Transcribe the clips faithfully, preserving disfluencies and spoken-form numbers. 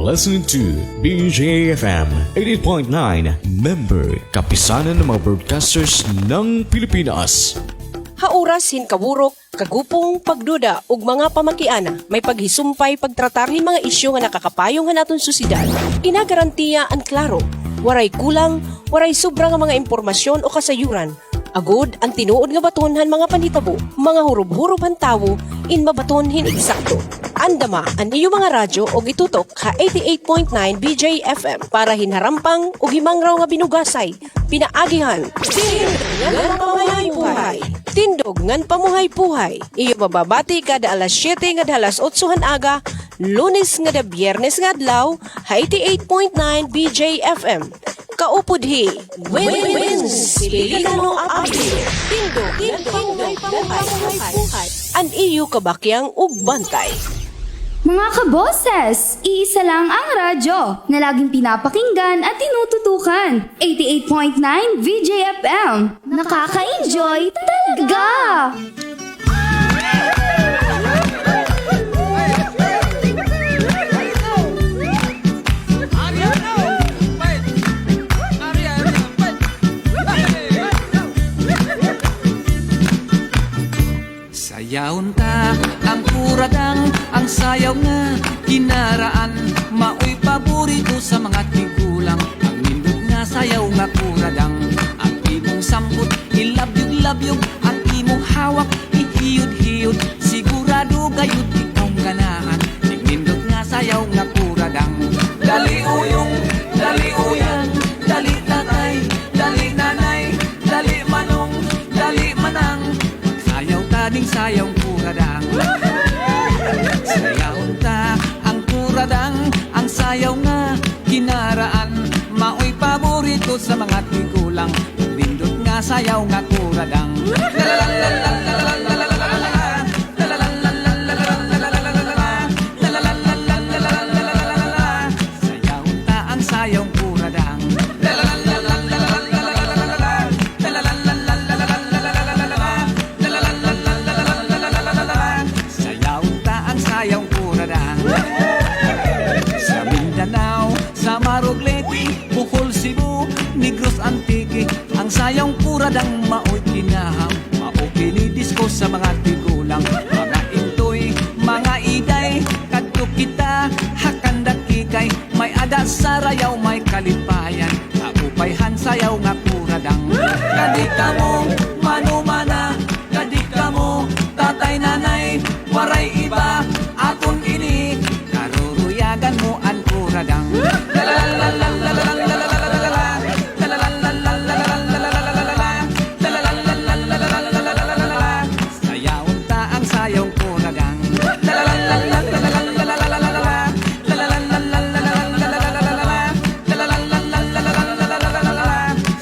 Listening to B J F M eighty-eight point nine, member, Kapisanan ng mga Broadcasters ng Pilipinas. Ha oras hin kaburok, kagupong, pagduda, ug mga pamakiana, may paghisumpay pagtratar hin mga isyu nga nakakapayong han aton sosyedad. Ginagarantiya an klaro, waray kulang, waray sobra nga mga impormasyon o kasayuran. Agod an tinuod nga baton han mga panhitabo, mga hurob-hurob han tawo, in mabaton hin eksakto. Andama an iyo mga radyo ug itutok ha eighty-eight point nine B J F M para hin harampang ug himangraw nga binugasay, pinaagi han Tindog ngan Pamuhay-Puhay. Tindog ngan Pamuhay-Puhay. Iyo mababati kada alas siyete ngada alas otso han aga, Lunes ngada Biyernes nga adlaw, ha eighty-eight point nine B J F M. Kaupod hi Win-Win Silikano Abdi. Tindog ngan Pamuhay-Puhay. An iyo kabakyang ug bantay. Mga kaboses, iisa lang ang radyo na laging pinapakinggan at tinututukan. Eighty-eight point nine V J F M. Nakaka-enjoy talaga! Sayawon ta an kuradang, an sayaw nga kinaraan, maoy paborito sa mga tigulang. An nindot nga sayaw nga kuradang, an imong sampot, ilabyog-labyog, an imong hawak, ihiyod-hiyod, sigurado gayod ikaw ganahan. An nindot nga sayaw nga kuradang. Dali uyong, dali uyang, dali tatay, dali nanay, dali manong, dali manang. Sayaw ta ning sayaw kuradang. Sayawon ta an kuradang, an sayaw nga kinaraan, maoy paborito sa mga tigulang. Nindot nga sayaw nga kuradang. Sayawon ta an sayaw kuradang. Sayawon ta an sayaw kuradang. Sa Mindanao, Samar ug Leyte, Bohol, Cebu, Negros, Antique, an sayaw kuradang maoy kinaham, maoy kinidisco sa mga tigulang. Mga intoy, mga iday, kadto kita ha Kandakikay, may-ada sarayaw, may kalipayan. Kaupay han sayaw nga kuradang. Kadi kamo manumana, kadi kamo tatay, nanay, waray iba, aton ini, karuruyagan mo an kuradang. Sayawon ta an sayaw kuradang.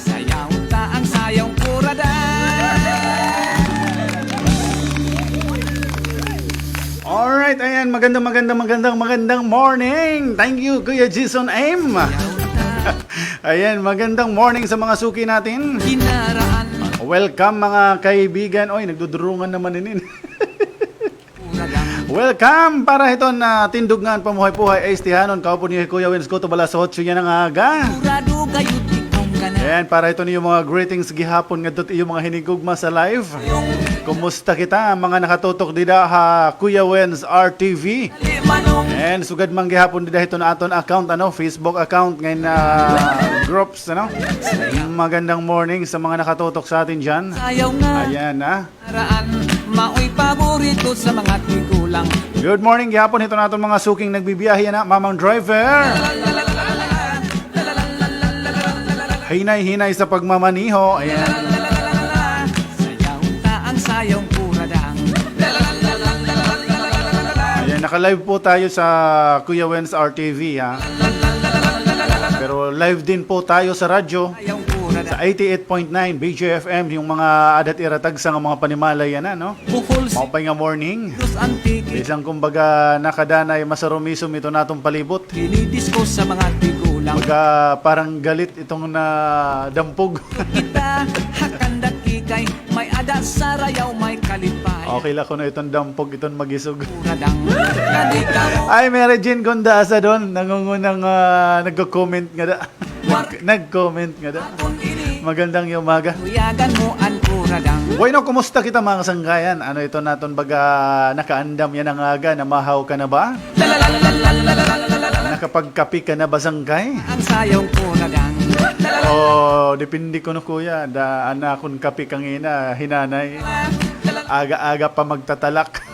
Sayawon ta an sayaw kuradang. Alright, ayan, magandang, magandang, magandang, magandang morning. Thank you, Kuya Jason M. Ayan, magandang morning sa mga suki natin. Welcome, mga kaibigan. Oy, nagdudurungan naman inin. Welcome para hiton, ah, Tindog ngan Pamuhay-Puhay, istihanon, kaupod niyo hi Kuya Wins Cotto, alas otso yana nga aga. Ayan, para hiton iyo mga greetings gihapon ngadto ha iyo mga hinigugma sa live. Kumusta kita, mga nakatutok dida ha Kuya Wins R T V? And sugad man gihapon dida hiton aton account, ano, Facebook account, ngan, ah, groups, ano? Magandang morning sa mga nakatutok sa atin diyan. Ayan, ah. Karaan, maoy paborito sa mga tigulang. Good morning gihapon hiton aton mga suking nagbibiyahe yana, Mamang Driver. Hinay-hinay sa pagmamaniho. Ayan. Sayawon ta an sayaw kuradang. Ayan, naka-live po tayo sa Kuya Wens R T V, ha. Pero live din po tayo sa radyo. Sa eighty-eight point nine B J F M, yung mga adat ira tagsa nga mga panimalay yana, no? Maupay nga morning. Bisan kumbaga nakadanay masarumisom iton aton palibot. Baga parang galit itong nadampog. Okay la kuno iton dampog, iton magisog. Ay, Mary Jane Gondasa don, nangungunang, ah, nagko-comment ngada. Nag-, nag-comment ngada. Magandang umaga. Bueno, kumusta kita, mga kasangkayan? Ano iton aton baga nakaandam yana nga aga? Namahaw ka na ba? Nakapagkape ka na ba, sangkay? O, depende kuno, kuya. Da, an akon kape kangina, hinanay. Aga-aga pa magtatalak.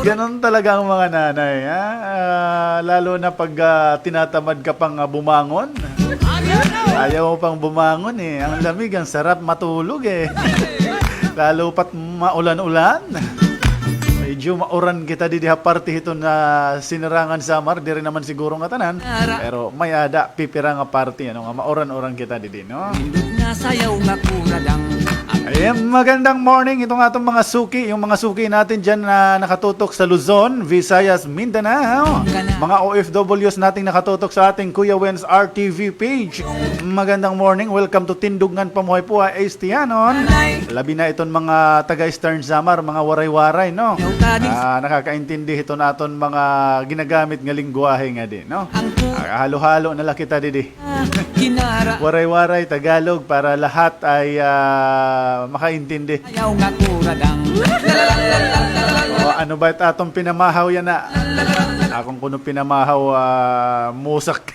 Ganon talaga ang mga nanay, ha? Ah, lalo na pag, ah, tinatamad ka pang, ah, bumangon. Ayaw mo pang bumangon, eh. Ang lamig, ang sarap matulog, eh. Lalo pa't maulan-ulan. Medyo mauran kita didi ha parte hiton Sinirangan, Samar, diri naman siguro ngatanan. Pero may-ada pipira nga parte, ano, nga mauran-uran kita didi, no? Nindot nga sayaw nga kuradang. Ayan, magandang morning itong atong mga suki, yung mga suki natin dyan na nakatutok sa Luzon, Visayas, Mindanao. Mga O F Ws nating nakatutok sa ating Kuya Wens R T V page. Magandang morning. Welcome to Tindog ngan Pamuhay po, ah, Estianon. Labi na iton mga taga Eastern Samar, mga Waray-Waray, no? Ah, nakakaintindi hiton aton mga ginagamit nga lengguwahe ngadi, no? Ah, halo-halo na la kita didi. Waray-Waray, Tagalog, para lahat ay, ah, makaintindi. O, ano ba it aton pinamahaw yana? Akon kuno pinamahaw, ah, musak.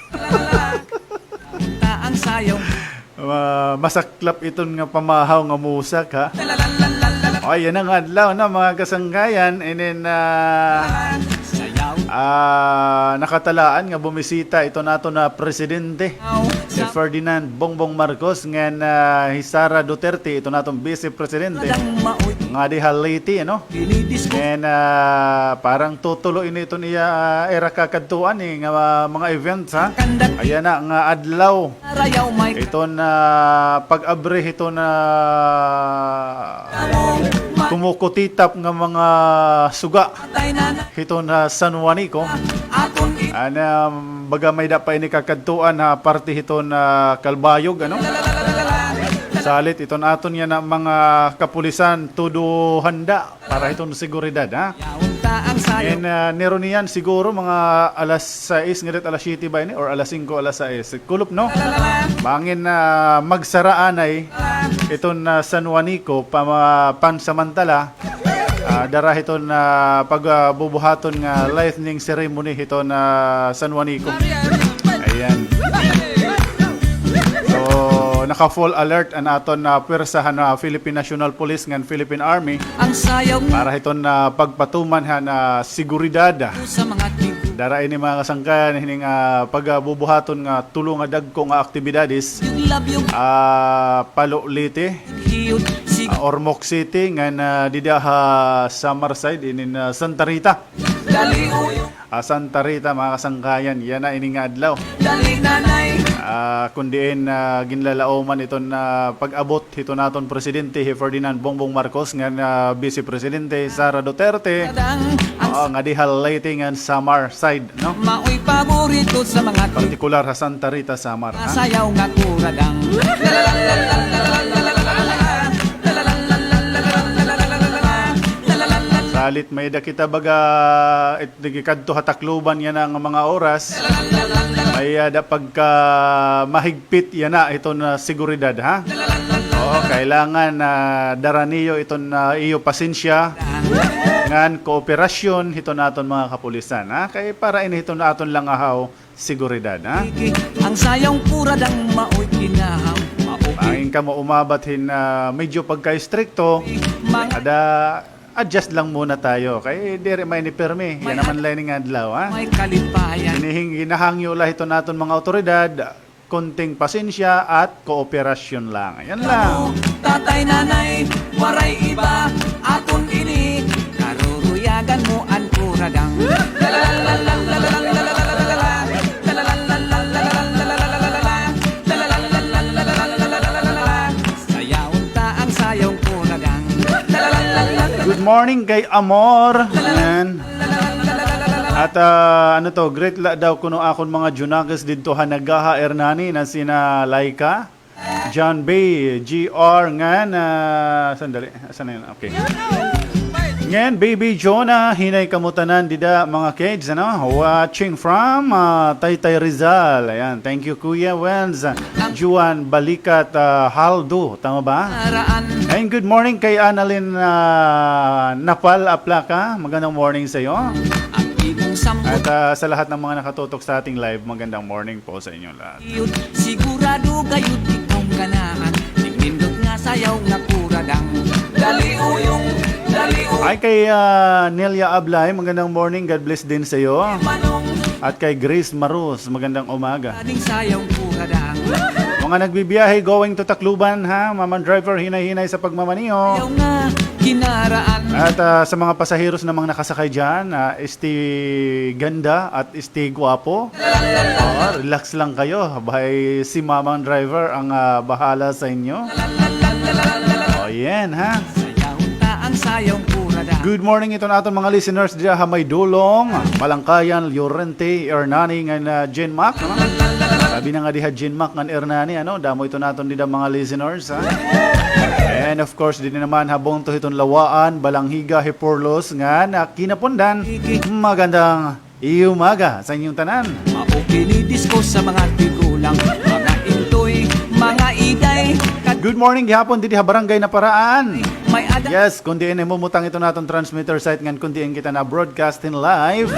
Ma-, masaklap iton nga pamahaw nga musak, ha? O, yana nga adlaw na, mga kasangkayan. Inin, ah, ah, nakatalaan nga bumisita iton aton nga presidente, si Ferdinand Bongbong Marcos, ngan, ah, hi Sara Duterte, iton aton vice presidente, ngadi ha Leyte, ano? Ngan, ah, parang tutulo ini iton iya, ah, ira kakadtuan, eh, nga, ah, mga events, ha? Ayan na nga adlaw. Iton, ah, pag-abri hiton, ah, kumukutitap nga mga suga hiton, ah, San Juanico. Ana, baga may-ada pa ini kakadtuan ha parte hiton, ah, Calbayog, ano? Salit iton aton yana mga kapulisan, todo handa para hiton seguridad, ha? Ngan, ah, niruniyan siguro mga alas sais ngadi, alas siyete ba ini? Or alas singko, alas sais? Kulop, no? Bangin, ah, magsara anay iton, ah, San Juanico pa-, pansamantala, ah, dara hiton, ah, pag, ah, bubuhaton nga lightning ceremony hiton, ah, San Juanico. Ayan. So, naka-full alert an aton, ah, pwersa han, ah, Philippine National Police ngan Philippine Army para hiton, ah, pagpatuman han, ah, seguridad. Dara ini, mga kasangkayan, hini nga, ah, pagbubuhaton nga tulo nga dagko nga aktibidades. Ah, Palo, Leyte, ah, Ormoc City, ngan, ah, dida ha Samar side, inin, ah, Santa Rita. Ah, Santa Rita, mga kasangkayan, yana ini nga adlaw. Ah, kun diin, ah, ginlalauman iton, ah, pag-abot hiton aton presidente, hi Ferdinand Bongbong Marcos, ngan, ah, Vice Presidente Sara Duterte. Oo, ngadi ha Leyte ngan Samar side, no? Partikular ha Santa Rita, Samar, ha? Salit may-ada kita baga, it-, nagikadto ha Tacloban yana nga mga oras. May-ada pagka mahigpit yana iton seguridad, ha? Oo, kailangan, ah, dara niyo iton, ah, iyo pasensya ngan kooperasyon hiton aton mga kapulisan, ha? Kay para ini hiton aton langahaw seguridad, ha? An sayaw nga kuradang maoy kinahaw, maoy. Bangin kamo umabat hin, ah, medyo pagka-istrikto, ada, adjust lang muna tayo. Kay diri man ini pirmi. Yana man la ini nga adlaw, ha? May kalipayan. Ginahangyo la hiton aton mga awtoridad, konting pasensya at kooperasyon lang. Ayan lang. Tatay, nanay, waray iba, aton ini, karuruyagan mo an kuradang. Sayawon ta an sayaw nga kuradang. Good morning kay Amor. Ayan. At, ah, ano to, greet la daw kuno akon mga junakes didto ha Nagaha, Hernani, na sina Laika, John B, G R ngan, ah, sandali. Asan na yun? Okay. Ngan, Baby Jonah, hinay kamo tanan dida, mga kids, ano? Watching from, ah, Taytay Rizal. Ayan, thank you, Kuya Wenz. Juan Balikat, ah, Haldo. Tama ba? And good morning kay Annalyn, ah, Napal Aplaca. Magandang morning sa iyo. At, ah, sa lahat ng mga nakatutok sa ating live, magandang morning po sa inyong lahat. Ay, kay, ah, Nelia Ablay, magandang morning. God bless din sa iyo. At kay Grace Marus, magandang umaga. Mga nagbibiyahe going to Tacloban, ha? Mamang driver, hinay-hinay sa pagmamaneho. At, ah, sa mga pasaheros namang nakasakay diyan, ah, stay ganda at stay guwapo. Oo, relax lang kayo. Bahay si Mamang Driver ang, ah, bahala sa inyo. O, yan, ha? Good morning iton aton mga listeners dira ha Maydolong, Malangkayan, Llorente, Hernani, ngan, ah, Genmac, ano? Labi na nga diha Genmac ngan Hernani, ano? Damo iton aton dida mga listeners, ha? And of course, didi naman ha bungto hiton Lawaan, Balangiga, Giporlos, ngan, ah, Quinapondan. Magandang umaga sa inyong tanan. Mao kini disko sa mga tigulang, mga intoy, mga iday. Good morning gihapon didi ha Barangay Naparaan. May ada- Yes, kun diin himumutang iton aton transmitter site ngan kun diin kita na-broadcast in live.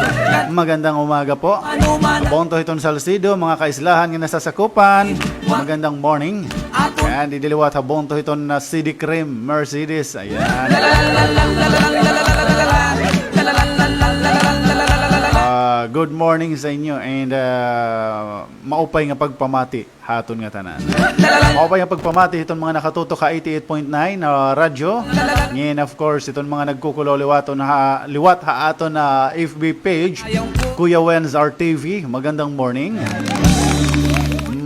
Magandang umaga po. Ano man. Bungto hiton Salcedo, mga kaislahan nga nasasakupan. Magandang morning. And didi liwat ha bungto hiton na City Cream, Mercedes. Ayan. Ah, good morning sa inyo and, ah, maupay nga pagpamati ha aton ngatanan. Maupay nga pagpamati hiton mga nakatutok ha eighty-eight point nine, ah, radyo. Ngan, of course, hiton mga nagkukulaw liwaton ha, liwat ha aton, ah, F B page, Kuya Wenz R T V. Magandang morning.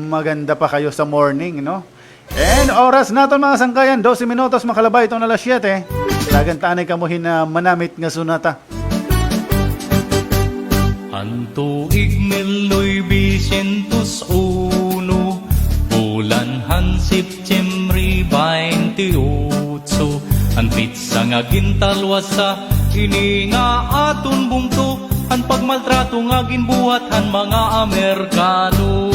Maganda pa kayo sa morning, no? And oras naton, mga sangkayan, dose minutos makalabay iton alas siyete. Tagan ta anay kamo hin, ah, manamit nga sonata. Han tuig mil novecientos uno, bulan han Septembre baynte otso, an petsa nga gintalwasa ini nga aton bungto, an pagmaltrato nga ginbuhat han mga Amerikano.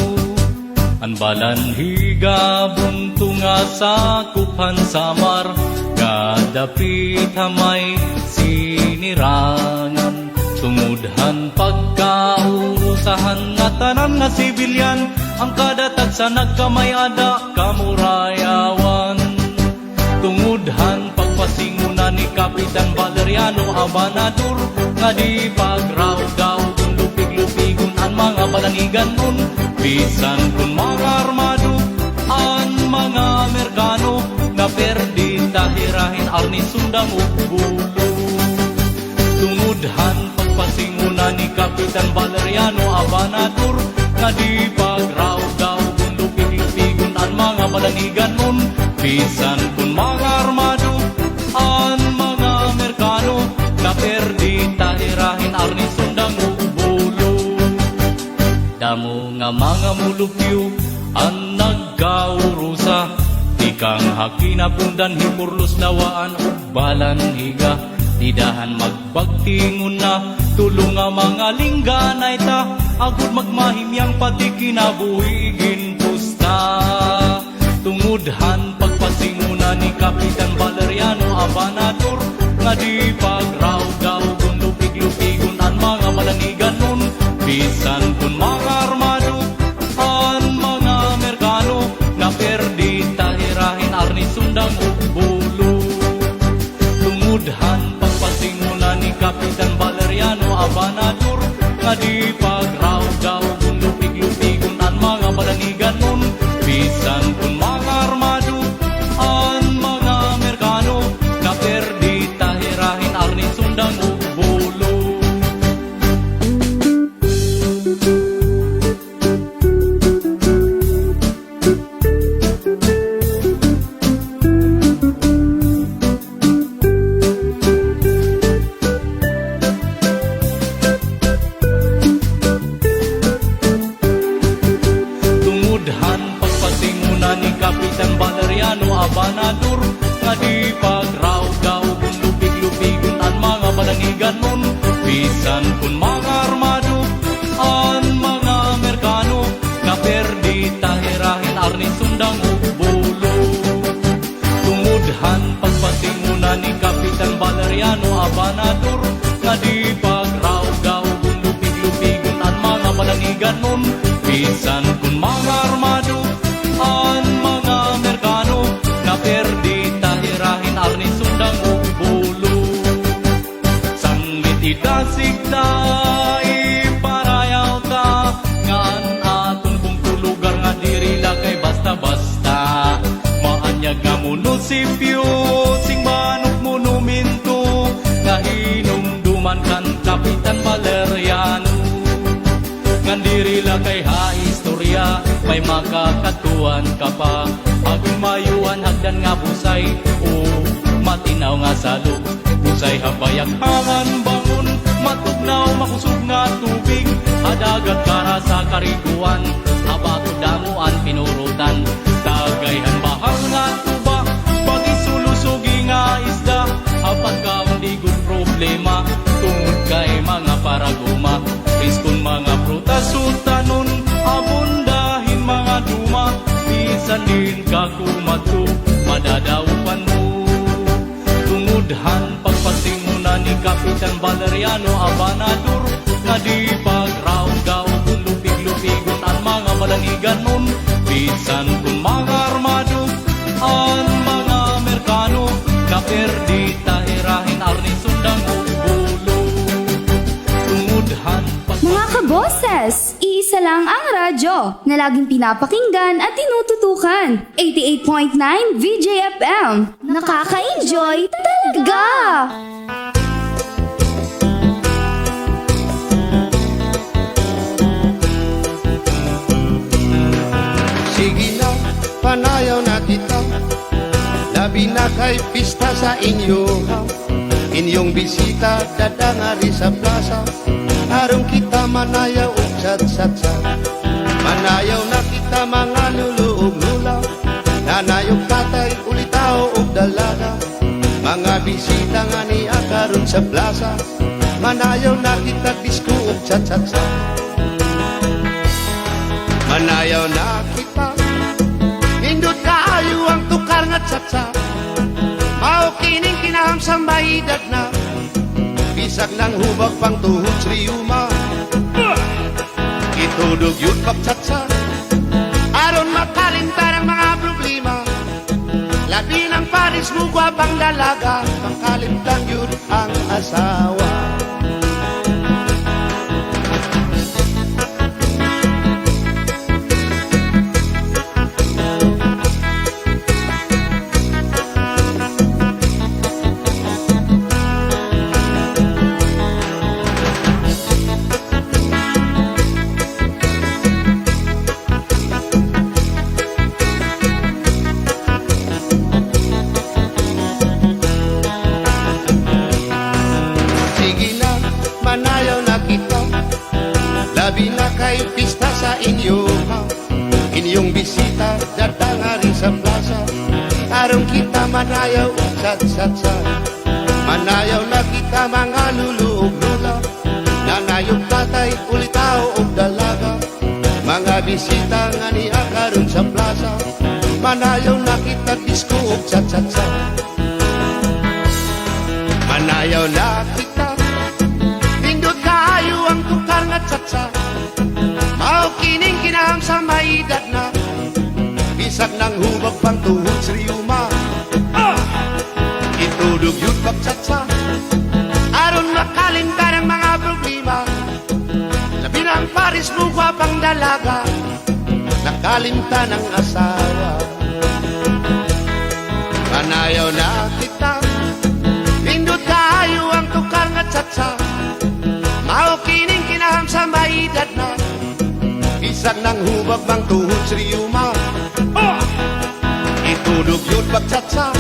An Balangiga bungto nga sakop han Samar, nga dapit ha may Sinirangan. Tungod han pagkaurusa han ngatanan nga sibilyan, an kada tagsa nagkamay-ada kamurayawan. Tungod han pagpasingona ni Kapitan Valeriano Abanador, nga di pagraog-daogon, lupig-lupigon an mga Balangiganon, bisan kon mga armado an mga Amerikano, nga perdi ta hira hin arni, sundang ug bulo. Tungod han pagpasingona ni Kapitan Valeriano Abanador, nga di pagraog-daogon, lupig-lupigon an mga Balangiganon, bisan kon mga armado an mga Amerikano, nga perdi ta hira hin arni, sundang ug bulo. Damo nga mga mulupyo an nagkaurusa, tikang ha Quinapondan, Giporlos, Lawaan ug Balangiga. Dida han magpagtingona, tulo nga mga lingganay ta, agod magmahimyang pati kinabuhi ginpusta. Tungod han pagpasingona ni Kapitan Valeriano Abanador, nga di pagraog-daogon, lupig-lupigon an mga Balangiganon, bisan kon mga armado an mga Amerikano, nga perdi ta hira hin arni, sundang ug bulo. Tungod han pagpasingona ni Kapitan Valeriano Abanador, nga di pagraog-daogon, lupig-lupigon an mga Balangiganon, bisan kon mga armado an mga Amerikano, nga per Kasigta, iparayaw ta, ngan aton pungko lugar nga diri la kay basta-basta. Maanyag nga munisipyo, simbahan ug monumento, nga hinumduman kan Kapitan Valeriano. Ngan diri la kay ha istorya, may makakadtuan ka pa. Aginmayuan hagdan nga busay, o matinaw nga salog. Busay ha bayaghangan bangon, matugnaw makusog nga tubig, ha dagat kara sa kariguan, ha bato damo an pinurutan, tagay han bahal nga tuba, pag-isulosugi nga isda, ha pagkaon di gud problema, tungod kay mga paraguma, priskon mga prutas o tanon, abunda hin mga duma, bisan diin ka kumadto, madadaopan mo. Tungod han pagpasimuna ni Kapitan Valeriano Abanador, nga di pagraog-daogon, lupig-lupigon an mga balaniganon, bisan kon mga armado an mga Amerikano, napirdi ta hira hin arnison, dangog, bulo. Tungod han pag- Mga kaboses, iisa lang ang radyo na laging pinapakinggan at tinututukan. Eighty-eight point nine V J F M. Nakaka-enjoy talaga! Sige na, panayaw na kita. Labi na kay pista sa inyo, ha? Inyong bisita, dada ngari sa plasa. Aron kita manayaw og cha-cha-cha. Manayaw na kita, mga lolo ug lola. Nanay ug tatay, ulitawo ug dalaga. Mga bisita nga nia karon sa plasa. Manayaw na kita, disko ug cha-cha-cha. Manayaw na kita. Nindot kaayo ang tukar nga cha-cha. Mao kining kinahanglan sa may edad na. Bisag nanghubag pa ang tuhod sa riyuma. Itudog yun pagchatsa. Aron makalimtan ang mga problema. Labi na ang pares mo, gwapang dalaga. Makalimtan yun ang asawa. Sige na, manayaw na kita. Labi na kay pista sa inyo, ha? Inyong bisita, dada ngari sa plasa. Aron kita manayaw ug chatchatsa. Manayaw na kita, mga lolo ug lola. Nanay ug tatay, ulitawo ug dalaga. Mga bisita nga nia karon sa plasa. Manayaw na kita, disko ug chatchatsa. Manayaw na kita. Nindot kaayo ang tukar nga chatsa. Mao kining kinahanglan sa may edad na. Bisag nanghubag pa ang tuhod sa riyuma. Ah! Itudog yun pagchatsa. Aron makalimtan ang mga problema. Labi na ang pares mo, gwapang dalaga. Nakalimtan ang asawa. Manayaw na kita. Nindot kaayo ang tukar nga chatsa. Mao kining kinahanglan sa may edad na. Bisag nanghubag pa ang tuhod sa riyuma. Ah! Itudog yun pagchatsa.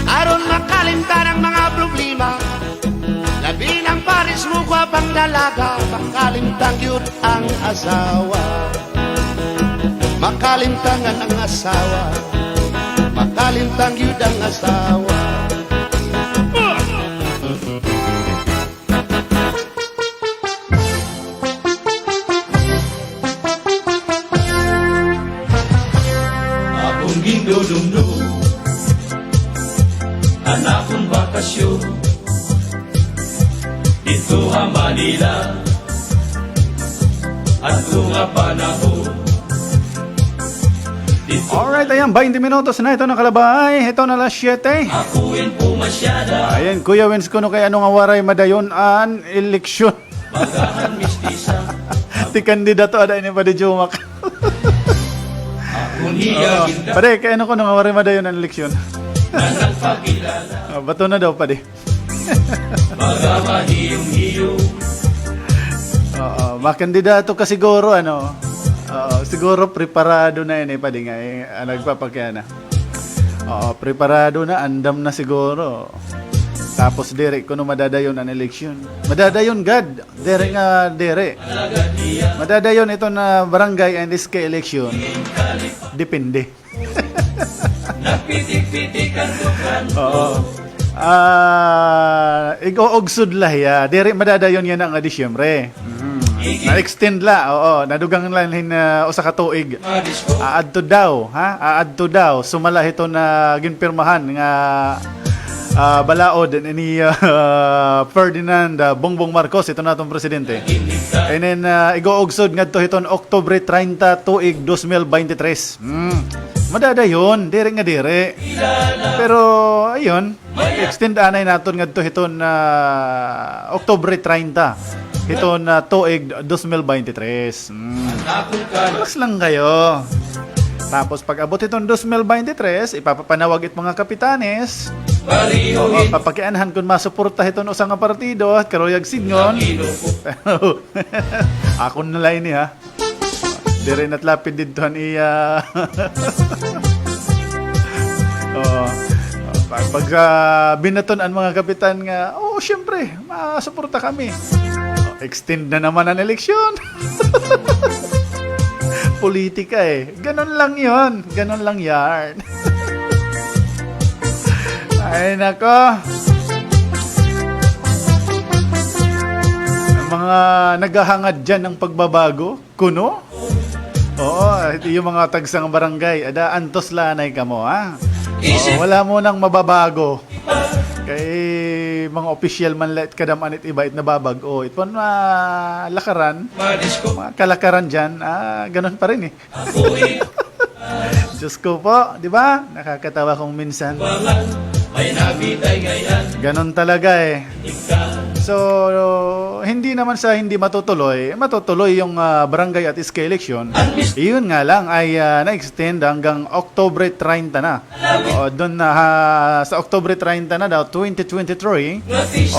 Aron makalimtan ang mga problema. Labi na ang pares mo, gwapang dalaga. Makalimtan yun ang asawa. Makalimtan an asawa. Makalimtan yun ang asawa. Akon gindudumdom an akon bakasyon didto ha Manila. Adto nga panahon, Alright, ayan, baynte minutos na ito nakalabay. Ito na alas siyete. Ayan, Kuya Wins, kuno kay ano nga waray madayon an eleksyon? Ti kandidato ada ini, Padi Jumac. Oo. Padi, kay ano kuno nga waray madayon an eleksyon? Ah, bato na daw, Padi. Oo, makandidato ka siguro, ano? Oo, siguro preparado na ini, Padi, nga, eh, ah, nagpapakiana. Oo, preparado na, andam na siguro. Tapos diri kuno madadayon an eleksyon. Madadayon gad, diri nga diri. Madadayon iton barangay and S K election. Depende. Oo. Ah, ig-uugsod la hiya. Diri madadayon yana nga Disyembre. Mhm. Na-extend la, oo. Nadugang la hin, ah, usa ka tuig. Ah, adto daw, ha? Ah, adto daw. Sumala hiton ginpirmahan nga, ah, balaod ni, ah, Ferdinand, ah, Bongbong Marcos, iton aton presidente. And then, ah, ig-uugsod ngadto hiton Oktubre treinta, tuig dos mil baynte tres. Hmm. Madadayon, diri nga diri. Pero, ayun, extend anay naton ngadto hiton, ah, Oktubre treinta, hiton, ah, tuig dos mil baynte tres. Hmm. Relax lang kayo. Tapos pag-abot hiton dos mil baynte tres, ipapapanawag it mga kapitanes. Oo, papakianhan kun masuporta hiton usa nga partido, karuyag sidngon. Pero, akon na la ini, ha. Diri na it lapid didto han iya. Oo. Pag, pag, ah, binaton an mga kapitan nga, "Oo, siyempre, masuporta kami." Extend na naman an eleksyon. Politika, eh. Ganun lang yon. Ganun lang yarn. Ay, nako. Ang mga naghahangad diyan ng pagbabago, kuno? Oo, it iyo mga tagsa nga barangay, ada, antos la anay kamo, ha? Oo, wala mo nang mababago. Kay mga opisyal man la it kadam-an it iba it nababag-o. It pon, ah, lakaran, mga kalakaran diyan, ah, ganun pa rin, eh. Diyos ko po, di ba? Nakakatawa kung minsan. Ganon talaga eh. So, hindi naman sa hindi matutuloy, matutuloy yung, ah, barangay at S K election. Iyon nga lang ay, ah, na-extend hanggang Oktubre treinta na. Oo, doon na, ha, sa Oktubre treinta na daw, twenty twenty-three.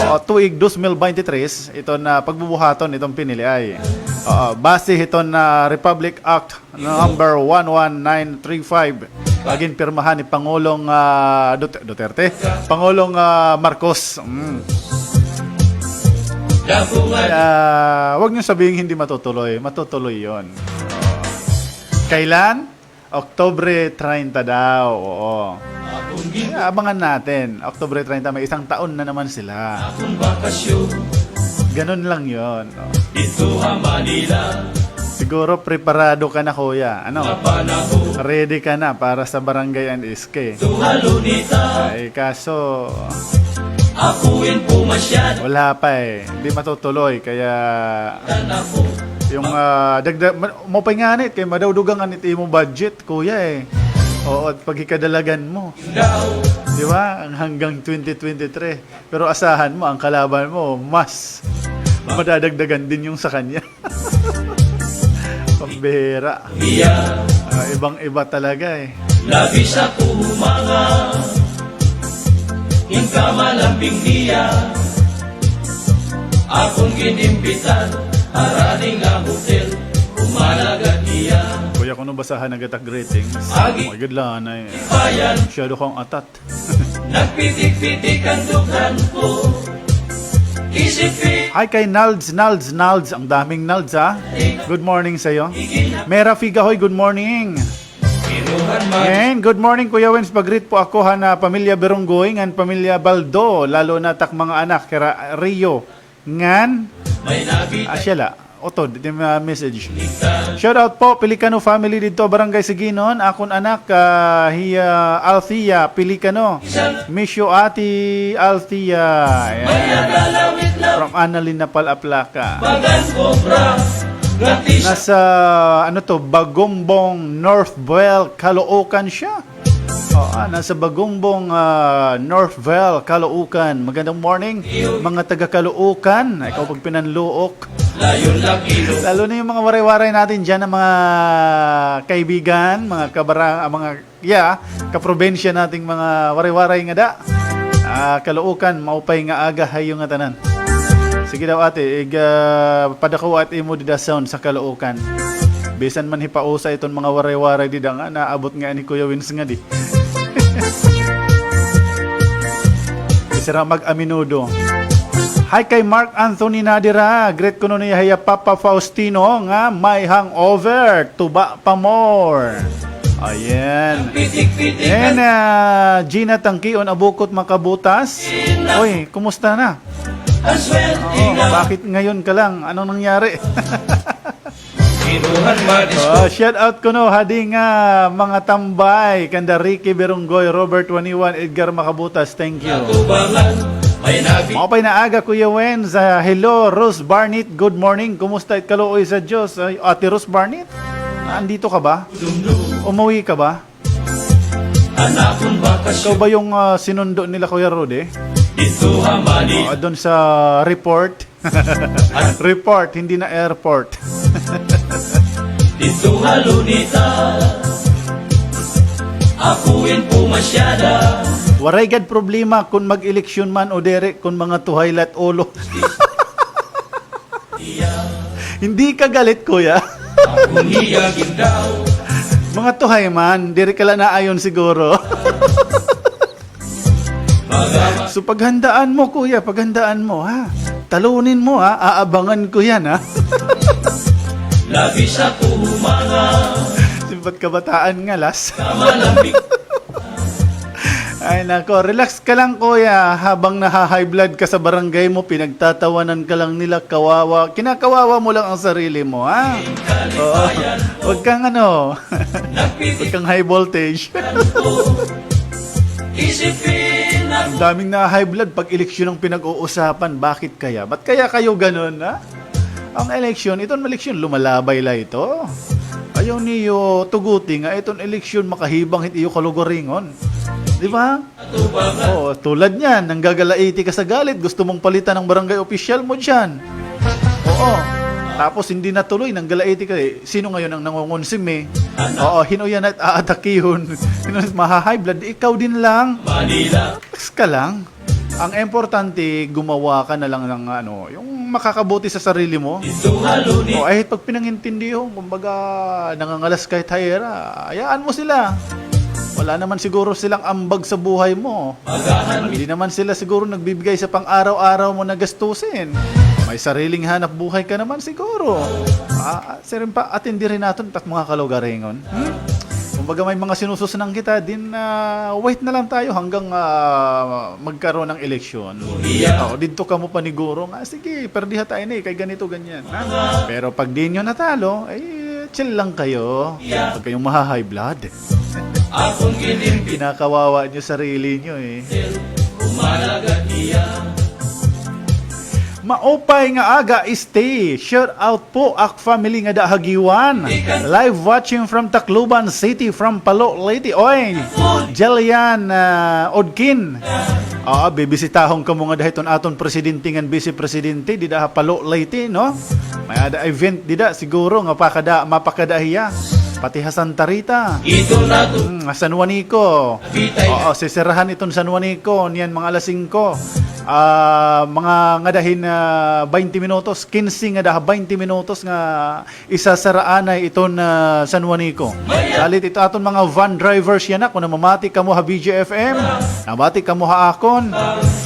Oo, tuig dos mil baynte tres, ito na pagbubuhaton itong pinili ay. Oo, base ito na Republic Act number one one nine three five. Ginpirmahan ni Pangulong, ah, Dut-, Duterte. Pangulong, ah, Marcos. Mm. Kaya, wag niyo sabihin hindi matutuloy. Matutuloy yon. Kailan? Oktubre treinta daw, oo. Kaya abangan natin. Oktubre treinta, may isang taon na naman sila. Ganun lang yon, no? Siguro preparado ka na, kuya. Ano? Ready ka na para sa barangay and S K. Ay, kaso, wala pa eh. Hindi matutuloy, kaya yung, ah, dagdag, ma-, maupay ngani kay madawdugangan it imo budget, kuya eh. Oo, at paghikadalagan mo. Di ba? Ang hanggang twenty twenty-three. Pero asahan mo, ang kalaban mo, mas madadagdagan din yung sa kanya. Pambihira. Ah, ibang-iba talaga eh. Kuya, kuno basahan na kita greetings. Agi. Masyado kang atat. Hi kay Nalds, Nalds, Nalds. Ang daming Nalds, ha? Good morning sa'yo. Mera Figahoy, good morning. And good morning, Kuya Wens. Pag-greet po ako han pamilya Berunggoy ngan pamilya Baldo, lalo na tak mga anak, kira Rio. Ngan, ah, siya la. Utod, ito yung, ah, message. Shout out po, Pelicano family didto, Barangay Siginon. Akon anak, ah, hi, ah, Althea Pelicano. Miss you, Ate Althea. Ayan. From Annalyn Napal Aplaca. Nasa, ano to, Bagumbong, Northville, Caloocan siya. Oh, ah, nasa Bagumbong, ah, Northville, Caloocan. Magandang morning, mga taga Caloocan. Ikaw pagpinanluok. Lalo na yung mga Waray-Waray natin dyan, ang mga kaibigan, mga kabara-, ah, mga, yeah, kaprobinsya nating mga Waray-Waray ngada. Ah, Caloocan, maupay nga aga ha iyo ngatanan. Sige daw, ate, ig, ah, padako it imo dida sound sa Caloocan. Bisan man hipausa iton mga Waray-Waray dida nga naabot nga ni Kuya Wins ngadi. Sira mag-aminudo. Hi kay Mark Anthony Nadira. Greet kuno niya hiya Papa Faustino nga may hangover. Tuba pa more. Ayan. And, ah, Gina Tangkion Abukot Makabutas. Oy, kumusta na? Oo, bakit ngayon ka lang? Anong nangyari? Oh, shout out kuno hadi nga mga tambay kanda Ricky Berunggoy, Robert Waniwan, Edgar Makabutas, thank you. Maupay na aga, Kuya Wen, sa hello, Rose Barnett, good morning. Kumusta it kaluoy sa Diyos? Ay, Ate Rose Barnett, andito ka ba? Umuwi ka ba? Ikaw ba yung, ah, sinundo nila, Kuya Rudy? Oo, doon sa report. Report, hindi na airport. Waray gad problema kun mag-eleksyon man o diri kun mga tuhay la it ulo. Hindi ka galit, kuya. Mga tuhay man, diri ka la naayon siguro. So, paghandaan mo, kuya, paghandaan mo, ha? Talunin mo, ha? Aabangan ko yan, ha? Simpat kabataan nga, las. Ay, nako, relax ka lang, kuya, habang naha-high blood ka sa barangay mo, pinagtatawanan ka lang nila, kawawa. Kinakawawa mo lang ang sarili mo, ha? Oo. Huwag kang ano, huwag kang high voltage. Ang daming na-high blood pag eleksyon ang pinag-uusapan. Bakit kaya? Ba't kaya kayo ganun, ha? Ang eleksyon, iton eleksyon, lumalabay la ito. Ayaw niyo tuguti nga iton eleksyon makahibang hit iyo kalugaringon. Di ba? Oo, tulad niyan, nanggagalaiti ka sa galit, gusto mong palitan ang barangay opisyal mo diyan. Oo. Tapos hindi natuloy, nanggalaiti ka. Eh, sino ngayon ang nangungunsimi? Oo, hin-o yana it aatakihon? Hin-o it maha-high blood? Ikaw din lang. Relax ka lang. Ang importante, gumawa ka na lang ng ano, yung makakabuti sa sarili mo. O, ay, pag pinangintindi yun, kumbaga, nangangalas kahit hayera, hayaan mo sila. Wala naman siguro silang ambag sa buhay mo. Hindi naman sila siguro nagbibigay sa pang-araw-araw mo na gastusin. May sariling hanap buhay ka naman siguro. Ah, siring pa, atindi rin naton it ak mga kalugaringon. Hmm? Kumbaga may mga sinususnan kita, din, ah, wait na lang tayo hanggang, ah, magkaroon ng eleksyon. Oo, didto kamo paniguro nga, sige, perdiha tayo ini, kay ganito, ganyan. Ha? Pero pag di nyo natalo, ay, chill lang kayo. Huwag kayong maha-high blood. Kinakawawa nyo sarili nyo eh. Maupay nga aga, Este. Shout out po ak family nga da Hagiwan. Live watching from Tacloban City, from Palo, Leyte. Oy, Jelian, ah, Odkin. Ah, bibisitahon kamo nga da hiton aton presidente ngan vice presidente dida ha Palo, Leyte, no? May-ada event dida siguro nga pakada, mapakada hiya. Pati ha Santa Rita. Hmm, ha San Juanico. Oo, sisirahan iton San Juanico niyan mga alas singko. Ah, mga ngada hin, ah, baynte minutos, kinse ngada ha baynte minutos nga isasaraanay iton, ah, San Juanico. Salit ito aton mga van drivers yana, kun namamati kamo ha B G F M, namati kamo ha akon.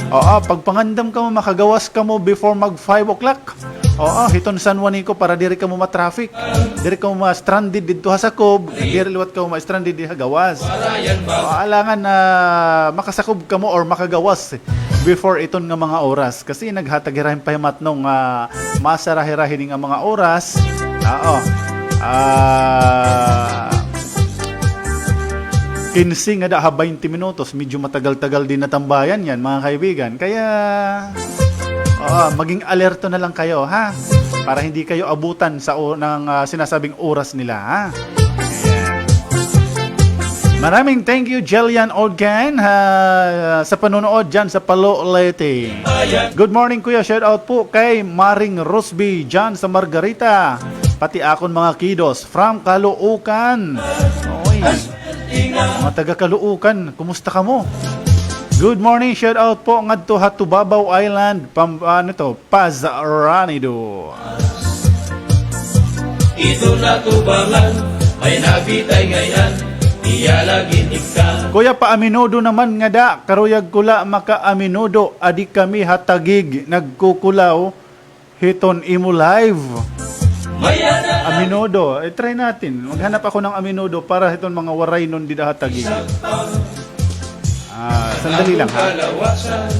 Oo, pagpangandam kamo, makagawas kamo before mag five o'clock. Oo, hiton San Juanico para diri kamo ma-traffic. Diri kamo ma-stranded didto ha sakob, diri liwat kamo ma-stranded diri ha gawas. Oo, alangan na makasakob kamo or makagawas before iton nga mga oras. Kasi naghatag hira hin pahimatnong, ah, masara hira hini nga mga oras. Oo. Ah, kinse ngada ha baynte minutos, medyo matagal-tagal din na tambayan yan, mga kaibigan. Kaya, oo, maging alerto na lang kayo, ha? Para hindi kayo abutan sa o-, ng, ah, sinasabing oras nila, ha? Ayan. Maraming thank you, Jillian Odgan, ha, sa panonood dyan sa Palo, Leyte. Good morning, Kuya. Shout out po kay Maring Rosby dyan sa Margarita. Pati akon mga kiddos from Caloocan. Oy. Mga taga Caloocan, kumusta kamo? Good morning, shout out po ngadto ha Tubabao Island, Pam-, ano to, Paz Ranido. Ito na tubangan, may nabitay ngayan, iya lagi tika. Kuya, pa-amenudo naman ngada, karuyag ko la maka-amenudo, adi kami ha Taguig, nagkukulaw, hiton imo live. Amenudo, i-try natin. Maghanap ako ng amenudo para hiton mga Waraynon dida ha Taguig. Ah, sandali lang, ha? Kalawasan,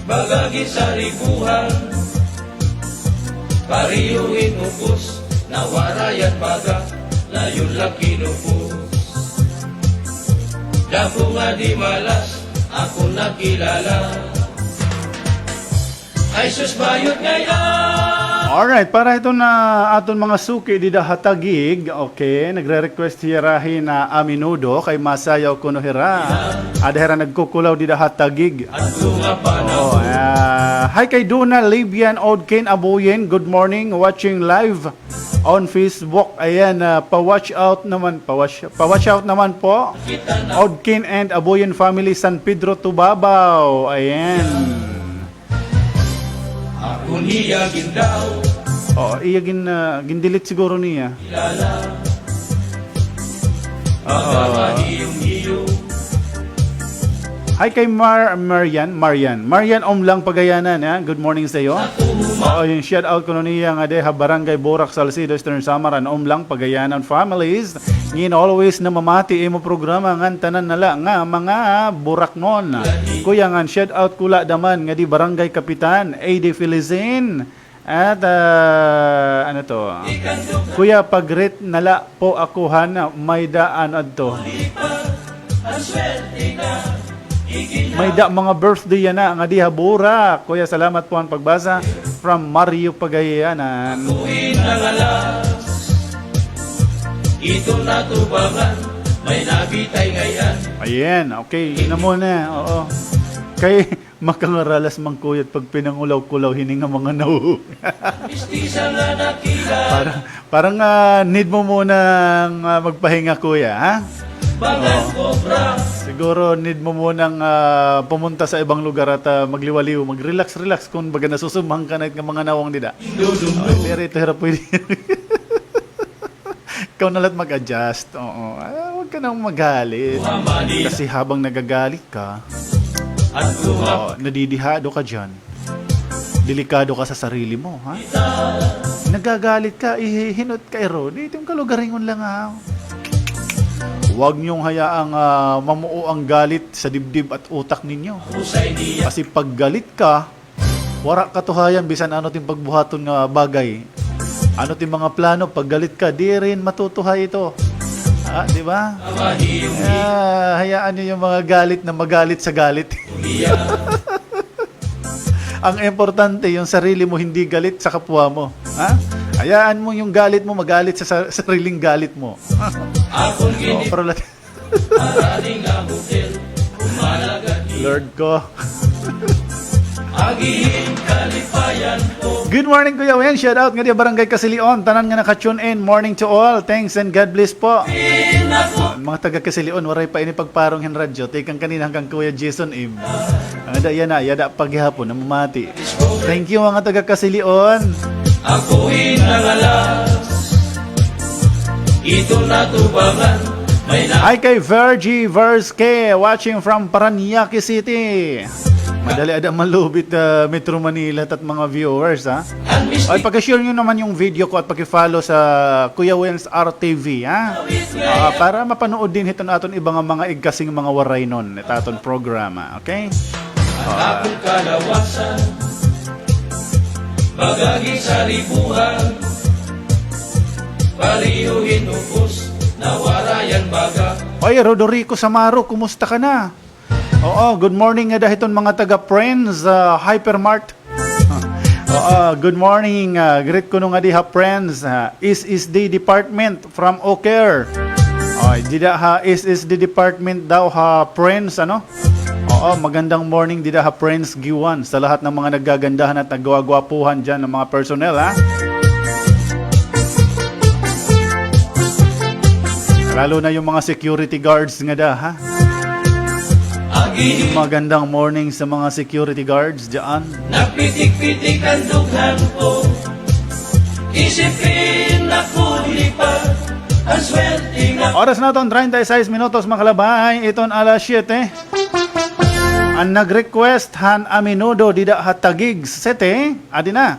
baga gisaribuhan, pareho hin ubos, nawarayan baga, layon la kinubos. Dako nga di malas, ako nakilala. Ay sus, bayot ngay-an. Alright, para hiton aton mga suki dida ha Taguig, okay, nagre-request hira hin amenudo kay masayaw kuno hira. Ada hira nagkukulaw dida ha Taguig. Oo, ah, hi kay Duna Libian Odkin Abuyin, good morning, watching live on Facebook. Ayan, ah, pa-watch out naman, pa-watch, pa-watch out naman po. Odkin and Abuyin family, San Pedro, Tubabao. Ayan. Ako niya gindaw. Oo, iya gin-, ah, gin-delete siguro niya. Kilala. Oo. Hi kay Mar-, Marian, Marian. Marian Omlang Pagayanan, ha? Good morning sa iyo. Oo, yung shout out kuno niya nga de ha Barangay Burak, Salcedo, Eastern Samar, an Omlang Pagayanan families. Ngin always namamati imo programa ngan tanan na la nga mga Buraknon. Kuya, ngan shout out ko la daman ngadi Barangay Kapitan, A D Felizin. At, ah, ano to? Kuya, pag-greet na la po ako han may-ada, ano adto? May-ada mga birthday yana ngadi ha Burak. Kuya, salamat po han pagbasa. From Mario Pagayanan. Ako'y nangalas, ito natubangan, may nabitay ngay-an. Ayan, okay. Yun na muna, oo. Kay makangaralas man kuya pag pinangulaw-kulaw hini nga mga nawo. Mistisa nga nakilala. Parang, parang, ah, need mo munang, ah, magpahinga, kuya, ha? Bagan cobra. Siguro need mo munang, ah, pumunta sa ibang lugar at, ah, magliwaliw, mag-relax-relax, kumbaga nasusumhang ka na it nga mga nawong dida. Dudum-dum. Ay, pero ito, hirap pwede. Ikaw na la't mag-adjust. Oo. Ah, huwag ka nang magalit. Kasi habang nagagalit ka, oo, nadidihado ka diyan. Delikado ka sa sarili mo, ha? Nagagalit ka, ihi-, hinot ka, iro. Di, iton kalugaringon lang, ha? Huwag niyong hayaang, ah, mamuo ang galit sa dibdib at utak ninyo. Kasi pag galit ka, wara katuhayan bisan ano it im pagbuhaton nga bagay. Ano it im mga plano, pag galit ka, di rin matutuhay ito. Ah, di ba? Ah, hayaan niyo yung mga galit na magalit sa galit. Ang importante, yung sarili mo hindi galit sa kapwa mo. Ha? Hayaan mo yung galit mo, magalit sa, sa sariling galit mo. Oo, pero lat- Lord ko. Good morning, Kuya Wen. Shout out ngadi ha Barangay Casilion. Tanan nga naka-tune in. Morning to all. Thanks and God bless po. Mga taga Casilion, waray pa ini pagparong hin radyo. Tikang kanina hanggang Kuya Jason Im. Ang ada, yana, yada pa gihapon, namamati. Thank you, mga taga Casilion. Ako'y nangalas. Ito natubangan. Hi kay Virgie Verske, watching from Parañaque City. Madali ada malubit, ah, Metro Manila tat mga viewers, ha? Ay, paki-share nyo naman yung video ko at paki-follow sa Kuya Wens R T V, ha? Ah, para mapanood din hiton aton iba nga mga igkasing mga Waraynon, it aton programa. Okay? An akon kalawasan, baga gisaribuhan, pareho hin ubos, nawarayan baga. Oy, Rodorico Samaro, kumusta ka na? Oo, good morning ngada hiton mga taga Friends, ah, Hypermart. Oo, good morning. Ah, greet kuno ngadi ha Prince, ha S S D Department from Oker. Oy, dida ha S S D Department daw ha Prince, ano? Oo, magandang morning dida ha Prince Guiuan sa lahat ng mga naggagandahan at naggwagwapuhan diyan ng mga personnel, ha? Lalo na yung mga security guards ngada, ha? Magandang morning sa mga security guards diyan. Oras naton, treinta y seis minutos makalabay iton alas siyete. An nag-request han Aminudo dida ha Taguig City, adi na.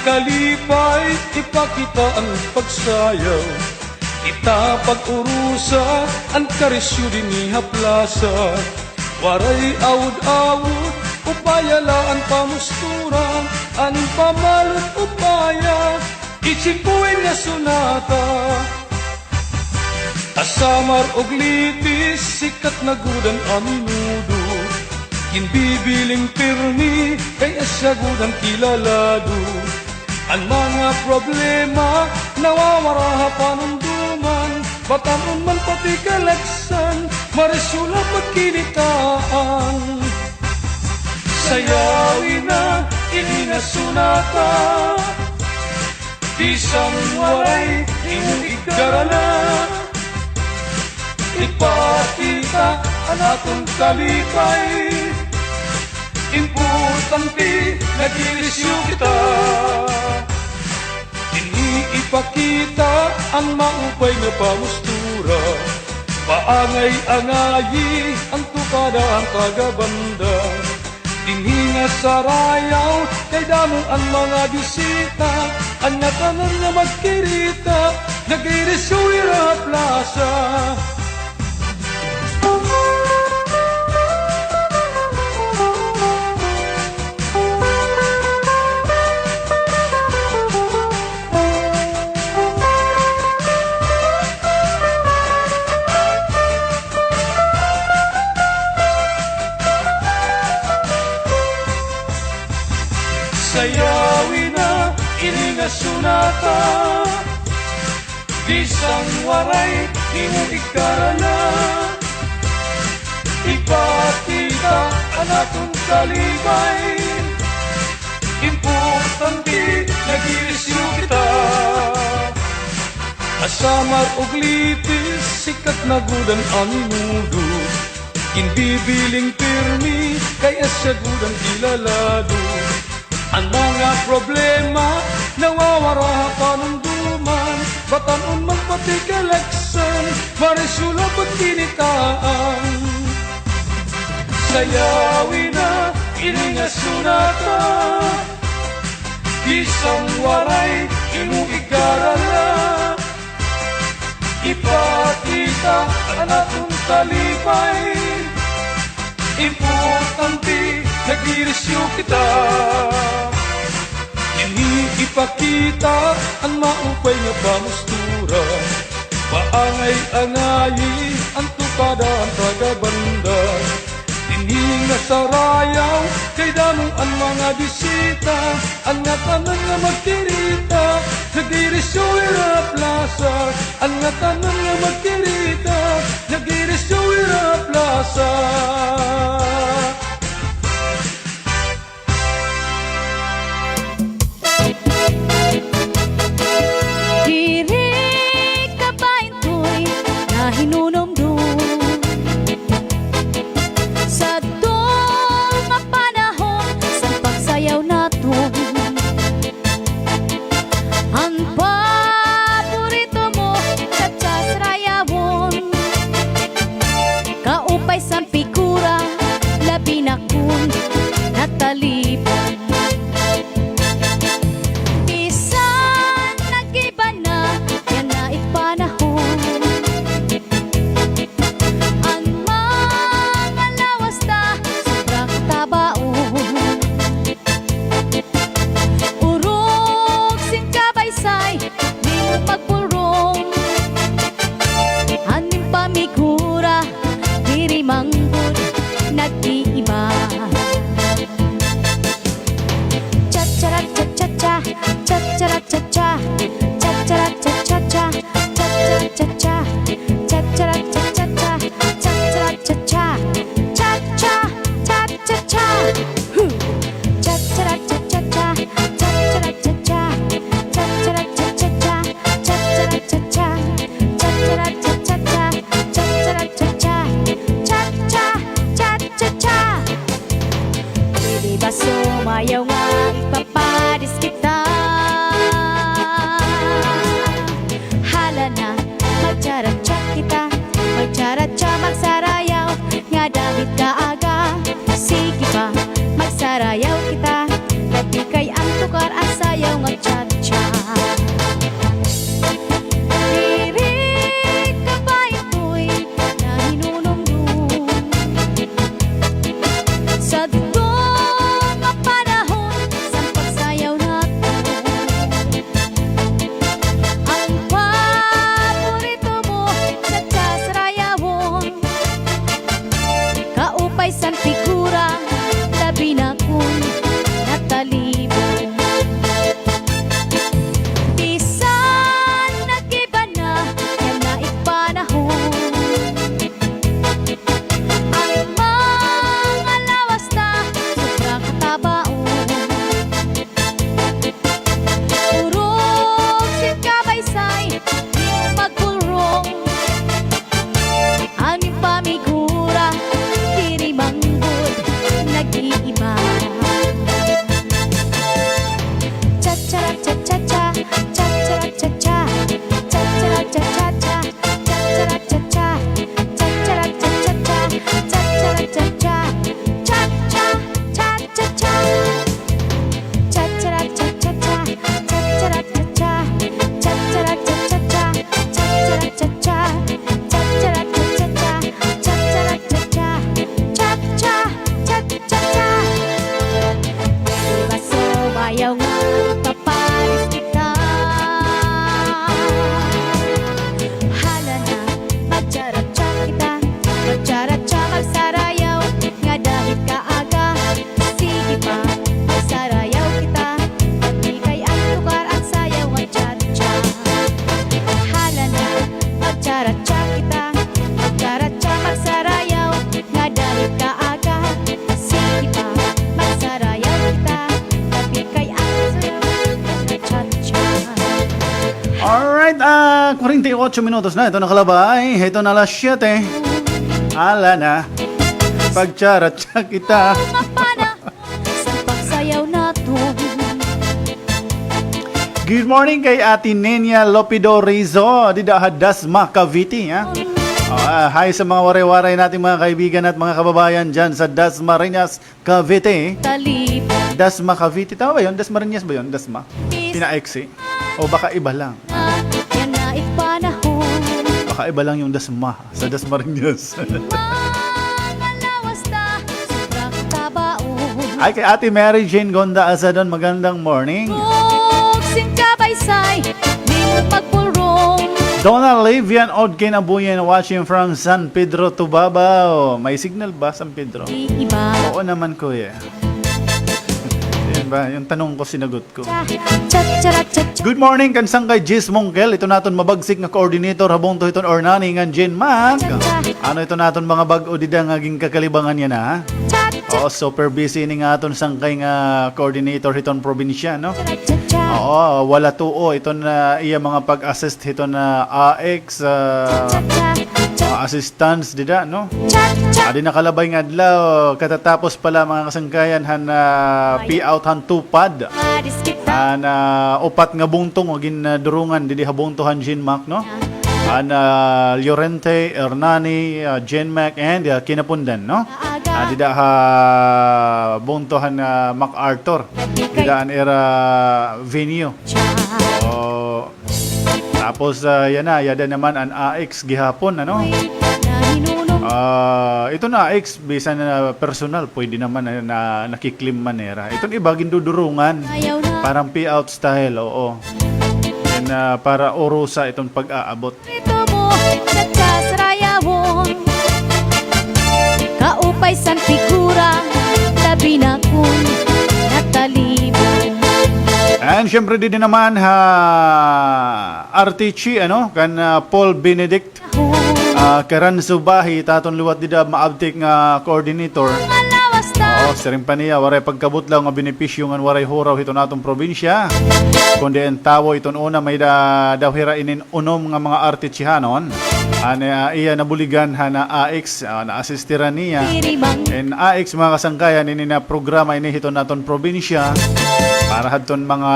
Kalipay, ipakita an pagsayaw. Kita pag-urusa an karisyo dinhi ha plasa. Waray awod-awod, upaya la an pamustura, an pamalot upaya, isimpuin nga sonata. Asamar ug litis, sikat na gud an aminudo. Ginbibiling pirmi, kay asya gud an kilalado. An mga problema, nawawara ha panumduman. Batan-on man pati kalagsan, marisyo la pagkinitaan. Sayawi na ini nga sonata. Bisan waray imo igkarala, ipakita an aton kalipay. Importante, nagdirisyo kita. Dinhi ipakita an maupay nga pamustura. Paangay-angayi an tukada, an taga-banda. Dinhi nga sarayaw, kay damo an mga bisita, an ngatanan nga magkirita, nagdirisyo hira ha plasa. Sayawi na ini nga sonata, bisan waray imo igkarala. Ipakita an aton kalipay. Importante, nagdirisyo kita. Asamar ug litis, sikat na gud an aminudo. Ginbibiling pirmi, kay asya gud an kilalado. An mga problema, nawawara ha panumduman. Batan-on man pati kalagsan, marisyo la pagkinitaan. Sayawi na ini nga sonata. Bisan waray imo igkarala, ipakita an aton kalipay. Importante, nagdirisyo kita. Dinhi ipakita an maupay nga pamustura. Paangay-angayi an tukada, an taga-banda. Dinhi nga sarayaw, kay damo an mga bisita, an ngatanan nga magkirita, nagdirisyo hira ha plasa, an ngatanan nga magkirita, nagdirisyo hira ha plasa. Diri ka bayntoy nahinunumdom sadto nga panahon san pagsayaw naton. An paborito mo, cha-cha sarayawon. Kaupay san figura, labi na kon natalipay. Bisan nag-iba na yana it panahon, an mga lawas ta sobra katabaon. Urog sin kabaysay, diri mo magpurong. An im pamigura, diri man gud nag-iiba. Cha-cha-ra-cha-cha-cha, cha-cha-ra-cha-cha, cha-cha-ra-cha-cha-cha, cha-cha-ra-cha-cha-cha, cha-cha-ra-cha-cha-cha, cha-cha, cha-cha-cha. Cha-cha. Diri ka ba ito'y nahinunumdom? Sadto nga panahon san pagsayaw naton. An paborito mo, cha-cha sarayawon. Kaupay san figura, labi na kon natalibong. Bisan nag-iba na yana it panahon, an mga lawas ta sobra katabaon. Urog sin kabaysay, di mo magbulrong. An im pamigura, diri man gud nag-iiba. Cha-cha-ra-cha-cha-cha, cha-cha-ra-cha-cha, cha-cha-ra-cha-cha-cha, cha-cha-ra-cha-cha, cha-cha-ra-cha-cha-cha, cha-cha-ra-cha-cha, cha-cha, cha-cha-cha. Cha-cha-ra-cha-cha-cha, cha-cha-ra-cha-cha, cha-cha-ra-cha-cha-cha, cha-cha-ra-cha-cha, cha-cha-ra-cha-cha-cha, cha-cha-ra-cha-cha, cha-cha, cha-cha-cha. Di ba sumayaw nga ipapalis kita? Hala na, magcha-ra-cha kita, magcha-ra-cha, magsarayaw, ngada hit kaaga. Sige pa, magsarayaw kita. Kay an lugar an sayaw nga cha-cha. Hala na, magcha-ra-cha kita. Magcha-ra-cha, magsarayaw, ngada hit kaaga. Sige pa, magsarayaw kita. Kay an sayaw nga cha-cha. Alright, ah, kwarenta y otso minutos na ito nakalabay. Ito na alas siyete. Hala na. Pagcha-ra-cha kita. Sa pagsayaw naton. Good morning kay Ate Nenia Lopido Rizo, dida ha Dasma, Cavite, ha? Oh, ah, hi sa mga Waray-Waray nating mga kaibigan at mga kababayan dyan sa Dasmariñas, Cavite. Talib. Dasma, Cavite. Tama ba yun? Dasmariñas ba yun? Dasma? Pinaiksi? O baka iba lang? Yana it panahon. Baka iba lang yung Dasma sa Dasmariñas. Mga lawas ta, sobra katabaon. Ay, kay Ate Mary Jane Gonda Asadon, magandang morning. Buksin kabaysay, di mo pagpulrong. Donna Livian Odkin Abuyen, watching from San Pedro, Tubabao. May signal ba, San Pedro? Di iba. Oo naman, kuya. Yan ba? Yung tanong ko, sinagot ko. Good morning kan Sangkay Jis Mongkel. Ito naton mabagsik nga coordinator ha bungto hiton Ornani ngan Jane Mac. Ano ito naton mga bag-o dida nga ginkakalibangan yana, ha? Oo, super busy ini nga aton sangkay nga coordinator hiton probinsya, no? Oo, wala tuo iton, ah, iya mga pag-assist hiton, ah, A X, ah, mga assistance dida, no? Adi nakalabay nga adlaw, katatapos pala, mga kasangkayan, han, ah, payout han TUPAD. Han, ah, upat nga bungto nga gin, ah, durungan didi ha bungto han Jane Mac, no? Han, ah, Llorente, Ornani, ah, Jane Mac, and, ah, Quinapondan, no? Ah, dida ha bungto han, ah, MacArthur. Dida an ira venue. O, tapos, ah, yana, yada naman an A X gihapon, ano? Ah, iton A X, bisan na personal, pwede naman na, na nakiklim man nira. Iton iba, gindudurungan. Parang payout style, oo. And, ah, para urusa iton pag-aabot. Ito mo sa kasarayawon. Kaupay san figura, labi na kon natalibong. And syempre, didi naman ha Arteche, ano, kan, ah, Paul Benedict, ah, Caranzo Bahi, it aton liwat dida maabtik nga coordinator. Oo, siring pa niya, waray pagkabutlaw nga benepisyo ngan waray huraw hiton aton probinsya. Kundi an tawo iton una, may-ada daw hira inin unom nga mga Artechehanon. An, ah, iya nabuligan han, ah, A X, ah, naasistiran niya. An A X, mga kasangkayan, ini na programa ini hiton aton probinsya para hadton mga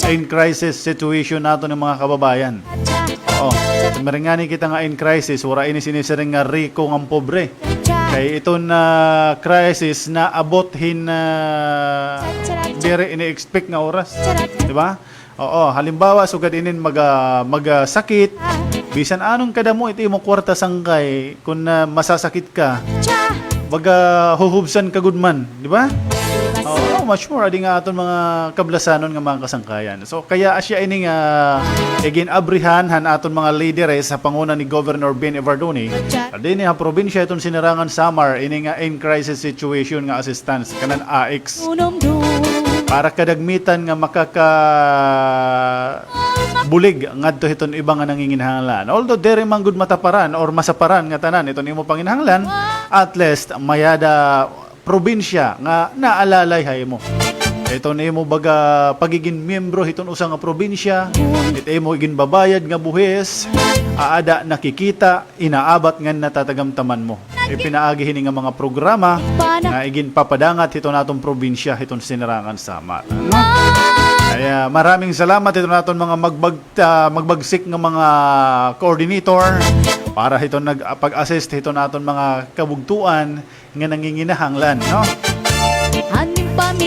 in crisis situation naton nga mga kababayan. Oo. Maringani kita nga in crisis, waray ini sinisiring nga riko ngan pobre. Kay iton, ah, crisis naabot hin, ah, diri ini-expect nga oras. Di ba? Oo, halimbawa, sugad inin maga-, magasakit, bisan anong kadamo it imo kwarta sangkay, kun, ah, masasakit ka, baga huhubsan ka gud man, di ba? Oo, much more, adi nga aton mga kablasanon nga mga kasangkayan. So, kaya asya ini nga igin-abrihan han aton mga lideres ha panguna ni Governor Ben Evardone, dinhi ha probinsya hiton Sinirangan Samar, ini nga in crisis situation nga assistance, kanan A I C S. Para kadagmitan nga makakabulig ngadto hiton iba nga nanginginahanglan. Although diri man gud mataparan or masaparan nga tanan iton imo panginahanglan, at least may-ada probinsya nga naalalay ha imo. Iton imo baga pagigin miyembro hiton usa nga probinsya, it imo iginbabayad nga buhis, aada nakikita, inaabat ngan natatagamtaman mo. Ipinaagi hini nga mga programa nga iginpapadangat hiton aton probinsya, hiton Sinirangan Samar. Kaya maraming salamat hiton aton mga magbag-, ah, magbagsik nga mga coordinator para hiton nag-, pag-assist hiton aton mga kabugtoan nga nanginginahanglan, no?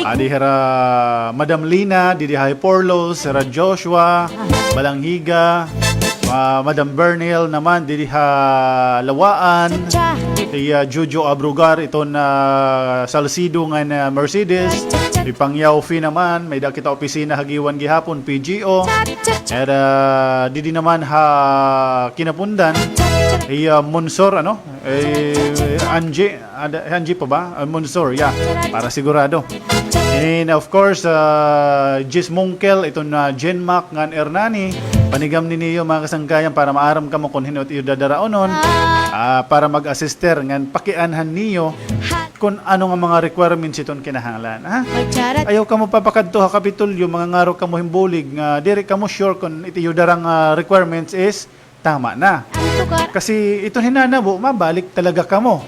Adi hira Madam Lina, didi ha Giporlos, hira Joshua Balanghiga, ah, Madam Bernil naman, didi ha Lawaan, hi, ah, Jojo Abrugar, iton, ah, Salcido ngan, ah, Mercedes, hi Pangyaw Fi naman, may-ada kita opisina ha Guiuan gihapon, P G O, hira didi naman ha Quinapondan, hi, ah, Monsor, ano? Eh, Angie, ada, Angie pa ba? Ah, Monsor, yeah. Para sigurado. And of course, ah, Jis Mungkel, iton, ah, Jen Mac ngan Hernani, panigam ni niyo, mga kasangkayan, para maaram kamo kun hin-o it iyo dadaraonon, ah, para mag-assister ngan pakianhan niyo kun ano nga mga requirements iton kinahanglan, ha? Ayaw kamo papakadto ha Kapitolyo, mangangaro kamo hin bulig nga diri kamo sure kun it iyo darang, ah, requirements is tama na. Kasi iton hinanabo, mabalik talaga kamo.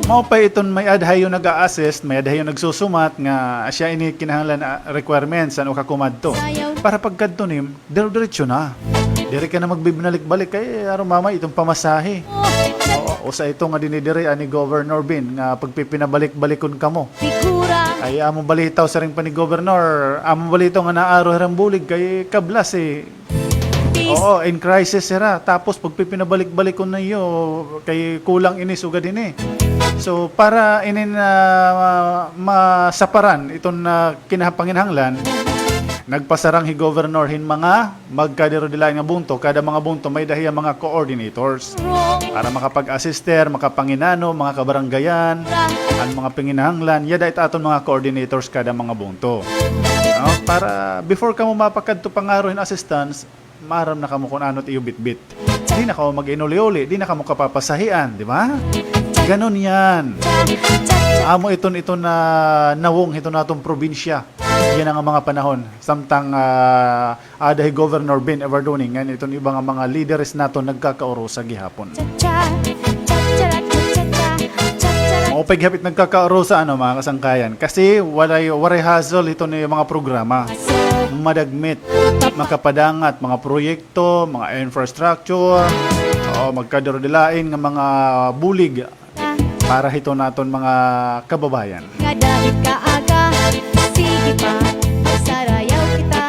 Mao pa iton may-ada ha iyo nag-a-assist, may-ada ha iyo nagsusumat nga asya ini kinahanglan, ah, requirements, ano ka kumadto. Para pagkadto nim, dire-diretso na. Diri ka na magbibinalik-balik kay aron mamay iton pamasahe. Oo, usa ito nga dinidiri ani Governor Ben nga pagpipinabalik-balikon kamo. Ay, amo balitaw siring pa ni Gobernador, amo balitaw nga naaro hiram bulig kay kablas, eh. Oo, in crisis hira. Tapos pagpipinabalik-balikon niyo kay kulang ini sugad hini. So, para inin, ah, masaparan iton, ah, kinapanginahanglan, nagpasarang hi Gobernador hin mga magkadirudilain nga bungto, kada mga bungto may-ada hiya mga coordinators para makapag-assister, makapanginano, mga kabaranggayan, an mga panginahanglan, yada it aton mga coordinators kada mga bungto. No? Para before kamo mapakadto pangaro hin assistance, maaram na kamo kun ano it iyo bitbit. Di na kamo mag-inuli-uli, di na kamo kapapasahian, di ba? Ganun yan. Amo iton, iton na nawong hiton aton probinsya. Yana nga mga panahon, samtang, ah, ada hi Governor Ben Evardone, ngan iton iba nga mga lideres naton nagkakaurusa gihapon. Maupay gihap it nagkakaurusa, ano, mga kasangkayan. Kasi waray, waray hassle iton mga programa. Madagmit, makapadangat, mga proyekto, mga infrastructure, o magkadirudilain nga mga bulig para hiton aton mga kababayan. Ngada hit kaaga, sige pa, magsarayaw kita.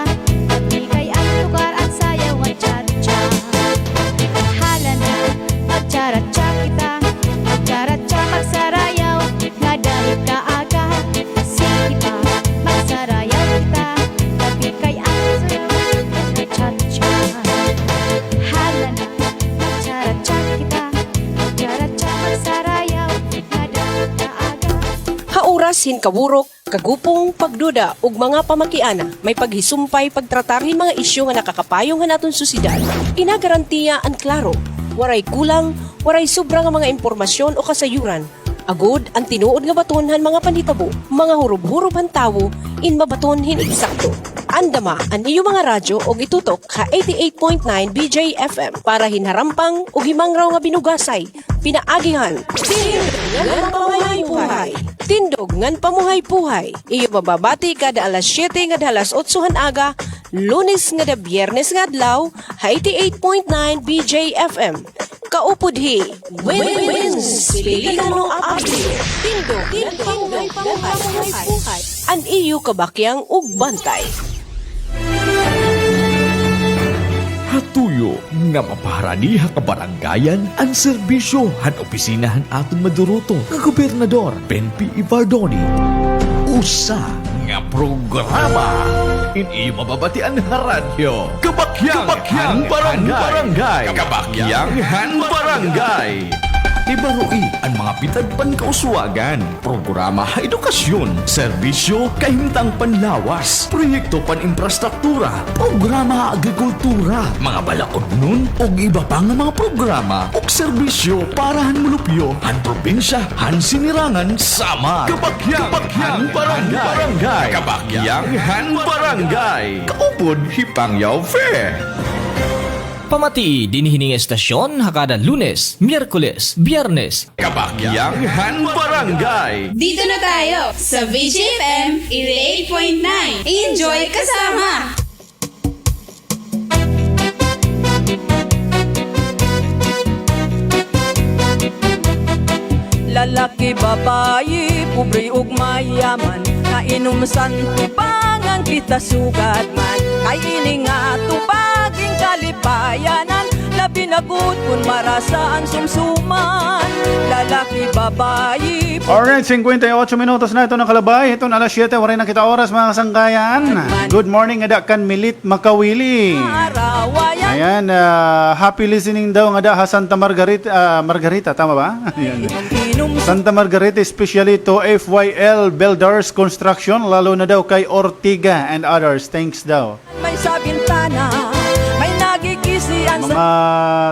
Pati kay an lugar an sayaw nga cha-cha. Hala na, magcharatsa kita. Magcharatsa, magsarayaw. Ngada hit kaaga, sige pa, magsarayaw kita. Pati kay an sayaw nga cha-cha. Hala na, magcharatsa kita. Magcharatsa, magsarayaw. Ha oras hin kaburok, kagupong, pagduda, ug mga pamakiana, may paghisumpay pagtratar hin mga isyu nga nakakapayong han aton sosyedad. Ginagarantiya an klaro, waray kulang, waray sobra nga mga impormasyon o kasayuran. Agod an tinuod nga baton han mga panhitabo, mga hurob-hurob han tawo, in mabaton hin eksakto. Andama an iyo mga radyo ug itutok ha eighty-eight point nine B J F M para hin harampang ug himangraw nga binugasay, pinaagi han Tindog ngan Pamuhay-Puhay. Tindog ngan Pamuhay-Puhay. Iyo mababati kada alas siyete ngada alas otso han aga, Lunes ngada Biyernes nga adlaw, ha eighty-eight point nine B J F M. Kaupod hi Wins Pilipino Agri. Tindog, tindog, tindog, buhay, buhay. An iyo kabakyang ug bantay. Ha tuyo nga mapaharani ha kabarangayan an serbisyo han opisina han aton maduruto nga gobernador, Ben P. Evardone. Usa nga programa in iyo mababatian ha radyo. Kabakyang, Kabakyang han Barangay. Barangay. Kabakyang han Barangay. Ibaroi an mga pitad pankauswagan, programa ha edukasyon, serbisyo, kahimtang panlawas, proyekto pan-imprastruktura, programa ha agrikultura, mga balaod- non, ug iba pa nga mga programa ug serbisyo para han mulupyo han probinsya han Sinirangan, Samar. Kabakyang, Kabakyang han Barangay. Barangay. Kabakyang han Barangay. Kaupod hi Pangyaw Fe. Pamatii dinhi hini nga estasyon ha kada Lunes, Miyerkules, Biyernes. Kabakyang han Barangay. Dito na tayo sa V J F M eighty-eight point nine. Enjoy kasama! Lalaki, babayi, pobre ug mayaman, nainom san tubangan kita sugad man. Kay ini nga tubag in kalipayanan, labi na gud kon marasa an sumsuman. Lalaki, babayi, Alright, singkwenta y ocho minutos na iton nakalabay. Iton alas siyete, waray na kita oras, mga kasangkayan. Good morning, ngada kan Milit Makawili. Ayan, ah, happy listening daw ngada ha Santa Margarita, ah, Margarita, tama ba? Ayan. Santa Margarita, especially to F Y L Builders Construction, lalo na daw kay Ortiga and others. Thanks daw. May sa bintana, may nagigisian sa Mga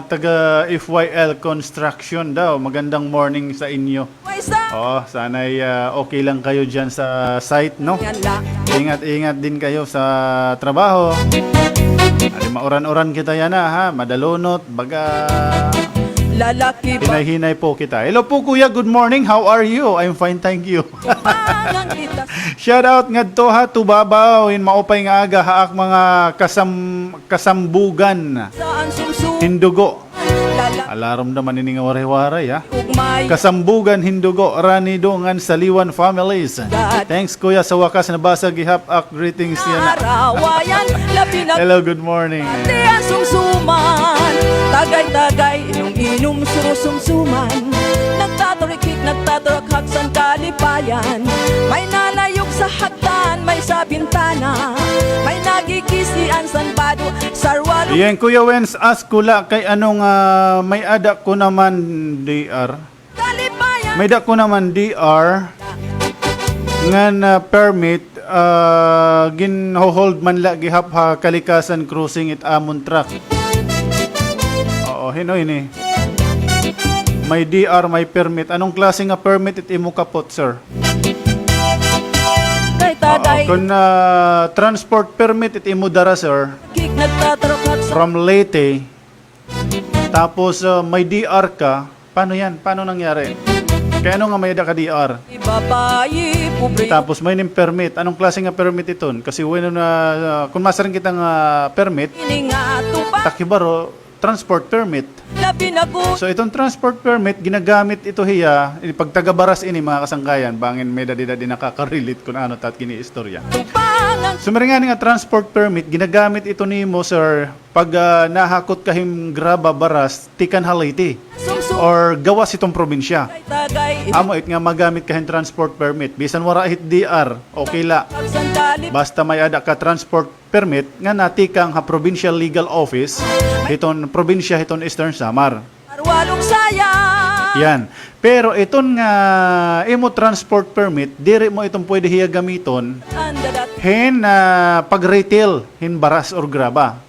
taga F Y L Construction daw, magandang morning sa inyo. Way sa Oo, sana'y, ah, okay lang kayo dyan sa site, no? Yan la. Ingat-ingat din kayo sa trabaho. Ari, mauran-uran kita yana, ha? Madalunot, baga. Lalaki ba? Hinay-hinay po kita. Hello po, kuya. Good morning. How are you? I'm fine, thank you. Tubangan kita. Shout out ngadto ha Tubabao in maupay nga aga ha ak mga kasam-, kasambugan. Saan sumsu- Hindugo. Lala. Alarom naman ini nga waray-waray, ha. Ugmay. Kasambugan, Hindugo, Ranido, ngan Saliwan families. Thanks, kuya. Sa wakas, nabasa gihap ak greetings yana. Arawayan, labi na Hello, good morning. Pati an sumsuman, tagay-tagay, inom-inom, surusumsuman. Nagtaturikik, nagtaturakhak san kalipayan. May nalayog sa hagdan, may sa bintana. May nagigisian san bado, sarwalo. Iyan, Kuya Wens, ask ko la kay ano nga may-ada ko naman D R. May-ada ko naman D R ngan, ah, permit, ah, ginho-hold man la gihap ha Kalikasan Crossing it amon truck. Oo, hin-o ini? May D R, may permit. Anong klase nga permit it imo kapot, sir? Kay Oo, tagay. Kun, ah, transport permit it imo dara, sir, Kik nagtatarok sa from Leyte, tapos, ah, may D R ka. Paano yan? Paano nangyari? Kay ano nga may-ada ka D R? Babayi, pobre. Tapos may nim permit. Anong klase nga permit iton? Kasi when na, ah, kung masiring kita nga permit, Ini nga tupa. Takibaro, transport permit. Labi na ko. So, itong transport permit, ginagamit ito hiya, ini pagtagabaras ini, mga kasangkayan, bangin may dadi-dadi nakaka-relate kun ano tat gini istorya. Tupangan. So, masiring nga transport permit, ginagamit ito nimo, sir, pag, ah, nahakot ka hin graba baras, tikan ha Leyte. Sumsu- Or gawas hiton probinsya. Tagay. Amo it nga magamit ka hin transport permit. Bisan wara hit D R, okay la. Pagsandali. Basta may-ada ka transport permit nga natikang ha provincial legal office hiton probinsya hiton Eastern Samar. Arwalong saya. Yan. Pero iton nga imo transport permit, diri mo iton pwede hiya gamiton Andadat. Hin, ah, pag-retail hin baras or graba.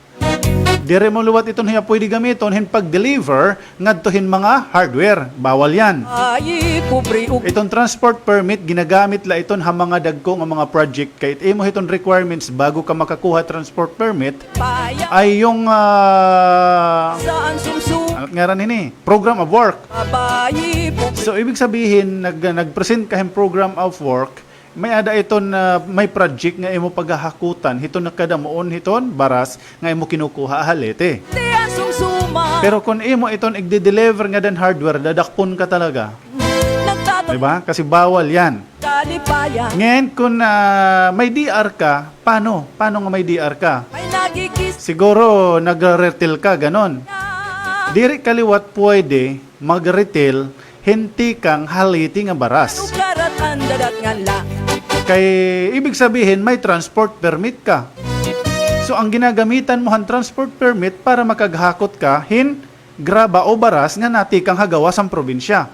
Diri mo liwat iton hiya pwede gamiton hin pag-deliver ngadto hin mga hardware. Bawal yan. Ay, pobre ug Iton transport permit, ginagamit la iton ha mga dagko nga mga project kay it imo hiton requirements bago ka makakuha transport permit Paya. Ay yung, ah, Saan sumsu- Ano't ngaran hini? Program of work. Babayi, pobre. So, ibig sabihin, nag-, nag-present ka hin program of work, may-ada iton, ah, may project nga imo paghahakutan, hiton nakadamuon, hiton baras nga imo kinukuha ha Leyte. Di ang sumsuma. Pero kun imo iton igde-deliver ngada hin hardware, dadakpon ka talaga. Di ba? Kasi bawal yan. Ngen kun, ah, may D R ka, paano? Paano nga may D R ka? Siguro nagre-retail ka, ganon. Diri ka liwat pwede mag-retail hin tikang ha Leyte nga baras. Kay ibig sabihin, may transport permit ka. So, ang ginagamitan mo han transport permit para makaghakot ka hin graba o baras nga natikang ha gawas han probinsya.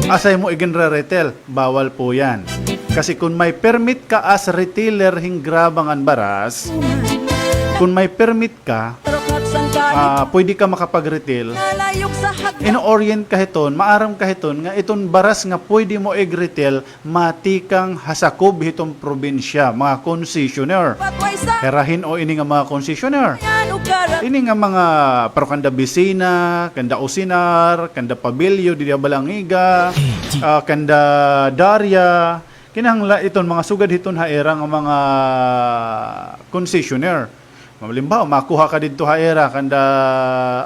Asya imo iginre-retail, bawal po yan. Kasi kun may permit ka as retailer hin graba ngan baras, kun may permit ka, ah, pwede ka makapag-retail. Ino-orient ka hiton, maaram ka hiton nga iton baras nga pwede mo ig-retail, matikang ha sakob hiton probinsya, mga concessionaire. Hira hin-o ini nga mga concessionaire? Ini nga mga pero kanda Bisina, kanda Usinar, kanda Pabilyo, didi ha Balangiga, ah, kanda Daria, kinahanglan iton mga sugad hiton ha ira nga mga concessionaire. Halimbawa, makuha ka didto ha ira, kanda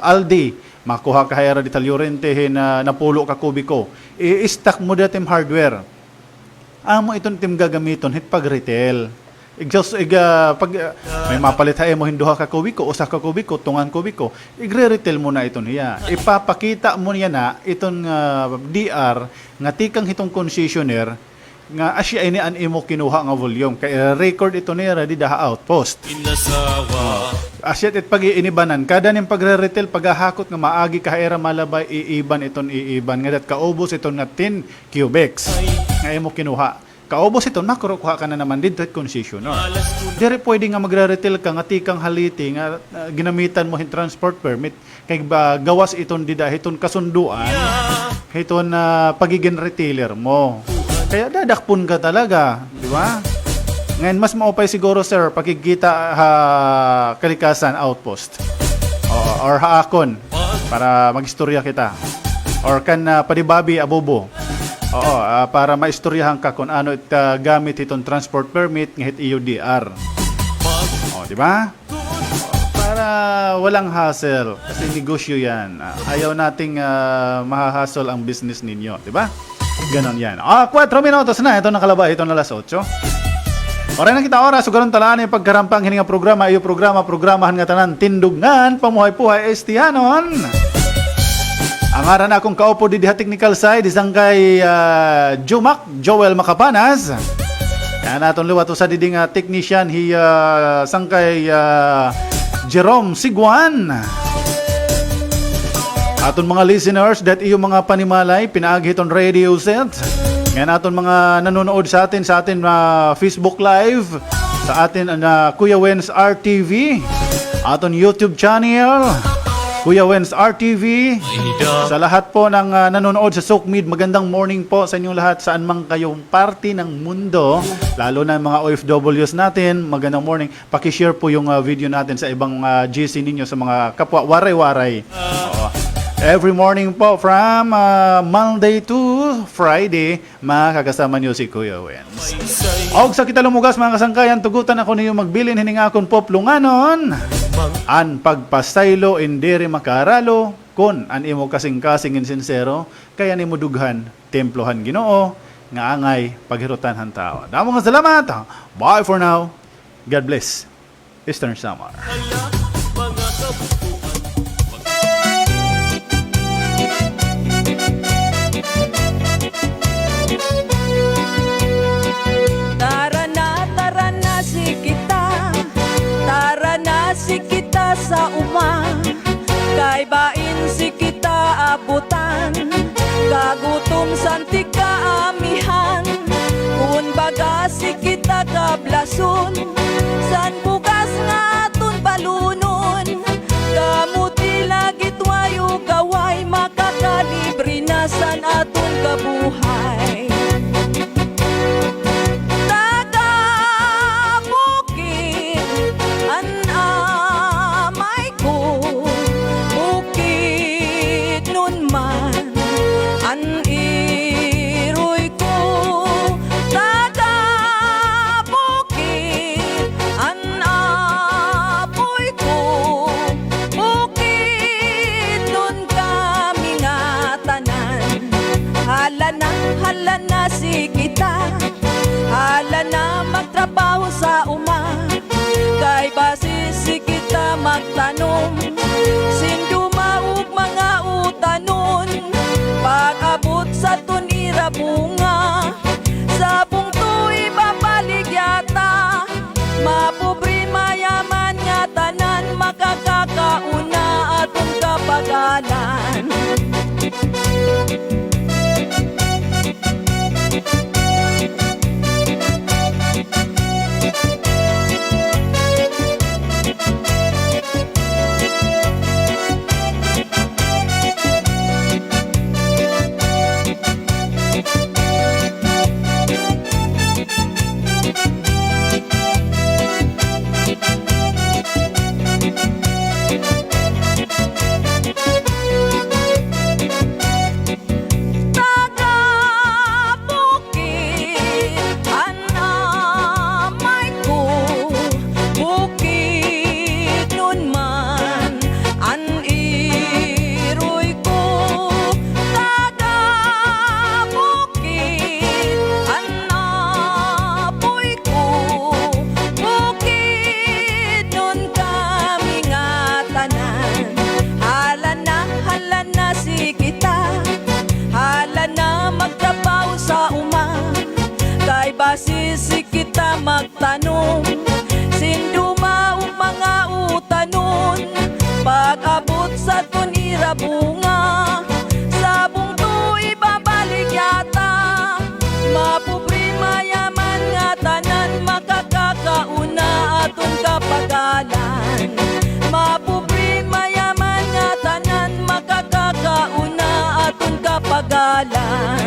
Aldi, makuha ka ha ira didto ha Llorente hin, ah, napulo ka kubiko. I-stock mo dida it im hardware. Amo iton it im gagamiton hit pag-retail. Igsus-, ig-, ah, pag, ah, may mapalit ha imo hin duha ka kubiko, usa ka kubiko, tunga hin kubiko, igre-retail mo na iton hiya. Ipapakita mo niya na iton, ah, D R nga tikang hiton concessionaire nga asya ini an imo kinuha nga volume. Kay i-record ito nira dida ha outpost. Asya it pag-iinibanan. Kada nim pagre-retail, paghahakot nga maagi ka ha ira malabay, iiban iton iiban. Ngada it kaubos iton nga ten cubics nga imo kinuha. Kaubos iton, makurukuha ka na naman didto hit concessionaire. Diri pwede nga magre-retail ka nga tikang ha Leyte nga, ah, ginamitan mo hin transport permit. Kay ba, gawas iton dida hiton kasunduan, hiton, ah, pagigin retailer mo. Kaya dadakpon ka talaga, di ba? Ngayon, mas maupay siguro, sir, pakigkita ha Kalikasan Outpost. Oo, or ha akon, para mag-istorya kita. Or kan, ah, Padi Bobby Abobo. Oo, ah, para maistoryahan ka kun ano it, ah, gamit hiton transport permit nga hit iyo D R. O, di ba? Para walang hassle. Kasi negosyo yan. Ah, ayaw nating, ah, maha-hassle ang business ninyo. Di ba? Ganon yan. Ah, kuwatro minutos na. Ito nakalaba. Ito na alas otso. Waray na kita oras. Sugaron ta la anay pagkarampang hini nga programa. Iyo programa, programahan nga tanan. Tindog ngan Pamuhay-puhay Estehanon. An ngaran akon kaupod didi ha technical side, hi Sangkay, ah, Jumac, Joel Macapanas. An aton liwat usa didi nga technician hi, ah, Sangkay, ah, Jerome Siguan. Aton mga listeners, dida ha iyo mga panimalay, pinaagi hiton radio set. Ngan aton mga nanonood sa atin, sa atin, ah, Facebook Live, sa atin, ah, Kuya Wens R T V, aton YouTube channel, Kuya Wens R T V. Sa lahat po ng, ah, nanonood sa Sokmed, magandang morning po sa inyong lahat, saan man kayong parte ng mundo, lalo na mga O F Ws natin, magandang morning. Paki-share po yung, ah, video natin sa ibang, ah, G C ninyo, sa mga kapwa Waray-Waray. Oo. Every morning po from, ah, Monday to Friday, makakasama niyo si Kuya Wens. Og sa kita lumugas, mga kasangkayan, tugutan ako niyo magbilin hining akon puplonganon. An pagpasaylo in diri makaralo, kun an imo kasingkasing in sinsero, kay an imo dughan, templo han Ginoo, nga angay paghirutan han tawo. Damo nga salamat. Bye for now. God bless. Eastern Samar. Tara na, tara na, si kita. Tara na, si kita sa uma. Kay bain si kita abutan. Kagutom san tig kaamihan. Kun baga si kita kablason. San bugas nga aton balunon. Kamuti la git way ugaway, makakalibre na san aton kabuhay. Taga bukid an amay ko, bukidnon man an iroy ko. Taga bukid Hala na si kita, hala na magtrabaho sa uma, kay basi si kita magtanom, sinduma ug mga utanon, pag-abot sa aton ira bunga, sa bungto ibabaligya ta. Mapobre, mayaman nga tanan, makakakaon na aton kapag-anan. Taga-bukid an amay ko, bukidnon man an iroy ko. Taga-bukid an apoy ko, bukidnon kami ngatanan. Hala na, hala na si kita, hala na magtrabaho sa uma, kay basi si kita magtanom, sinduma ug mga utanon, pag-abot sa aton ira bunga, sa bungto ibabaligya ta. Mapobre, mayaman ngatanan, makakakaon na aton kapag-anan. Mapobre, mayaman ngatanan, makakakaon na aton kapag-anan.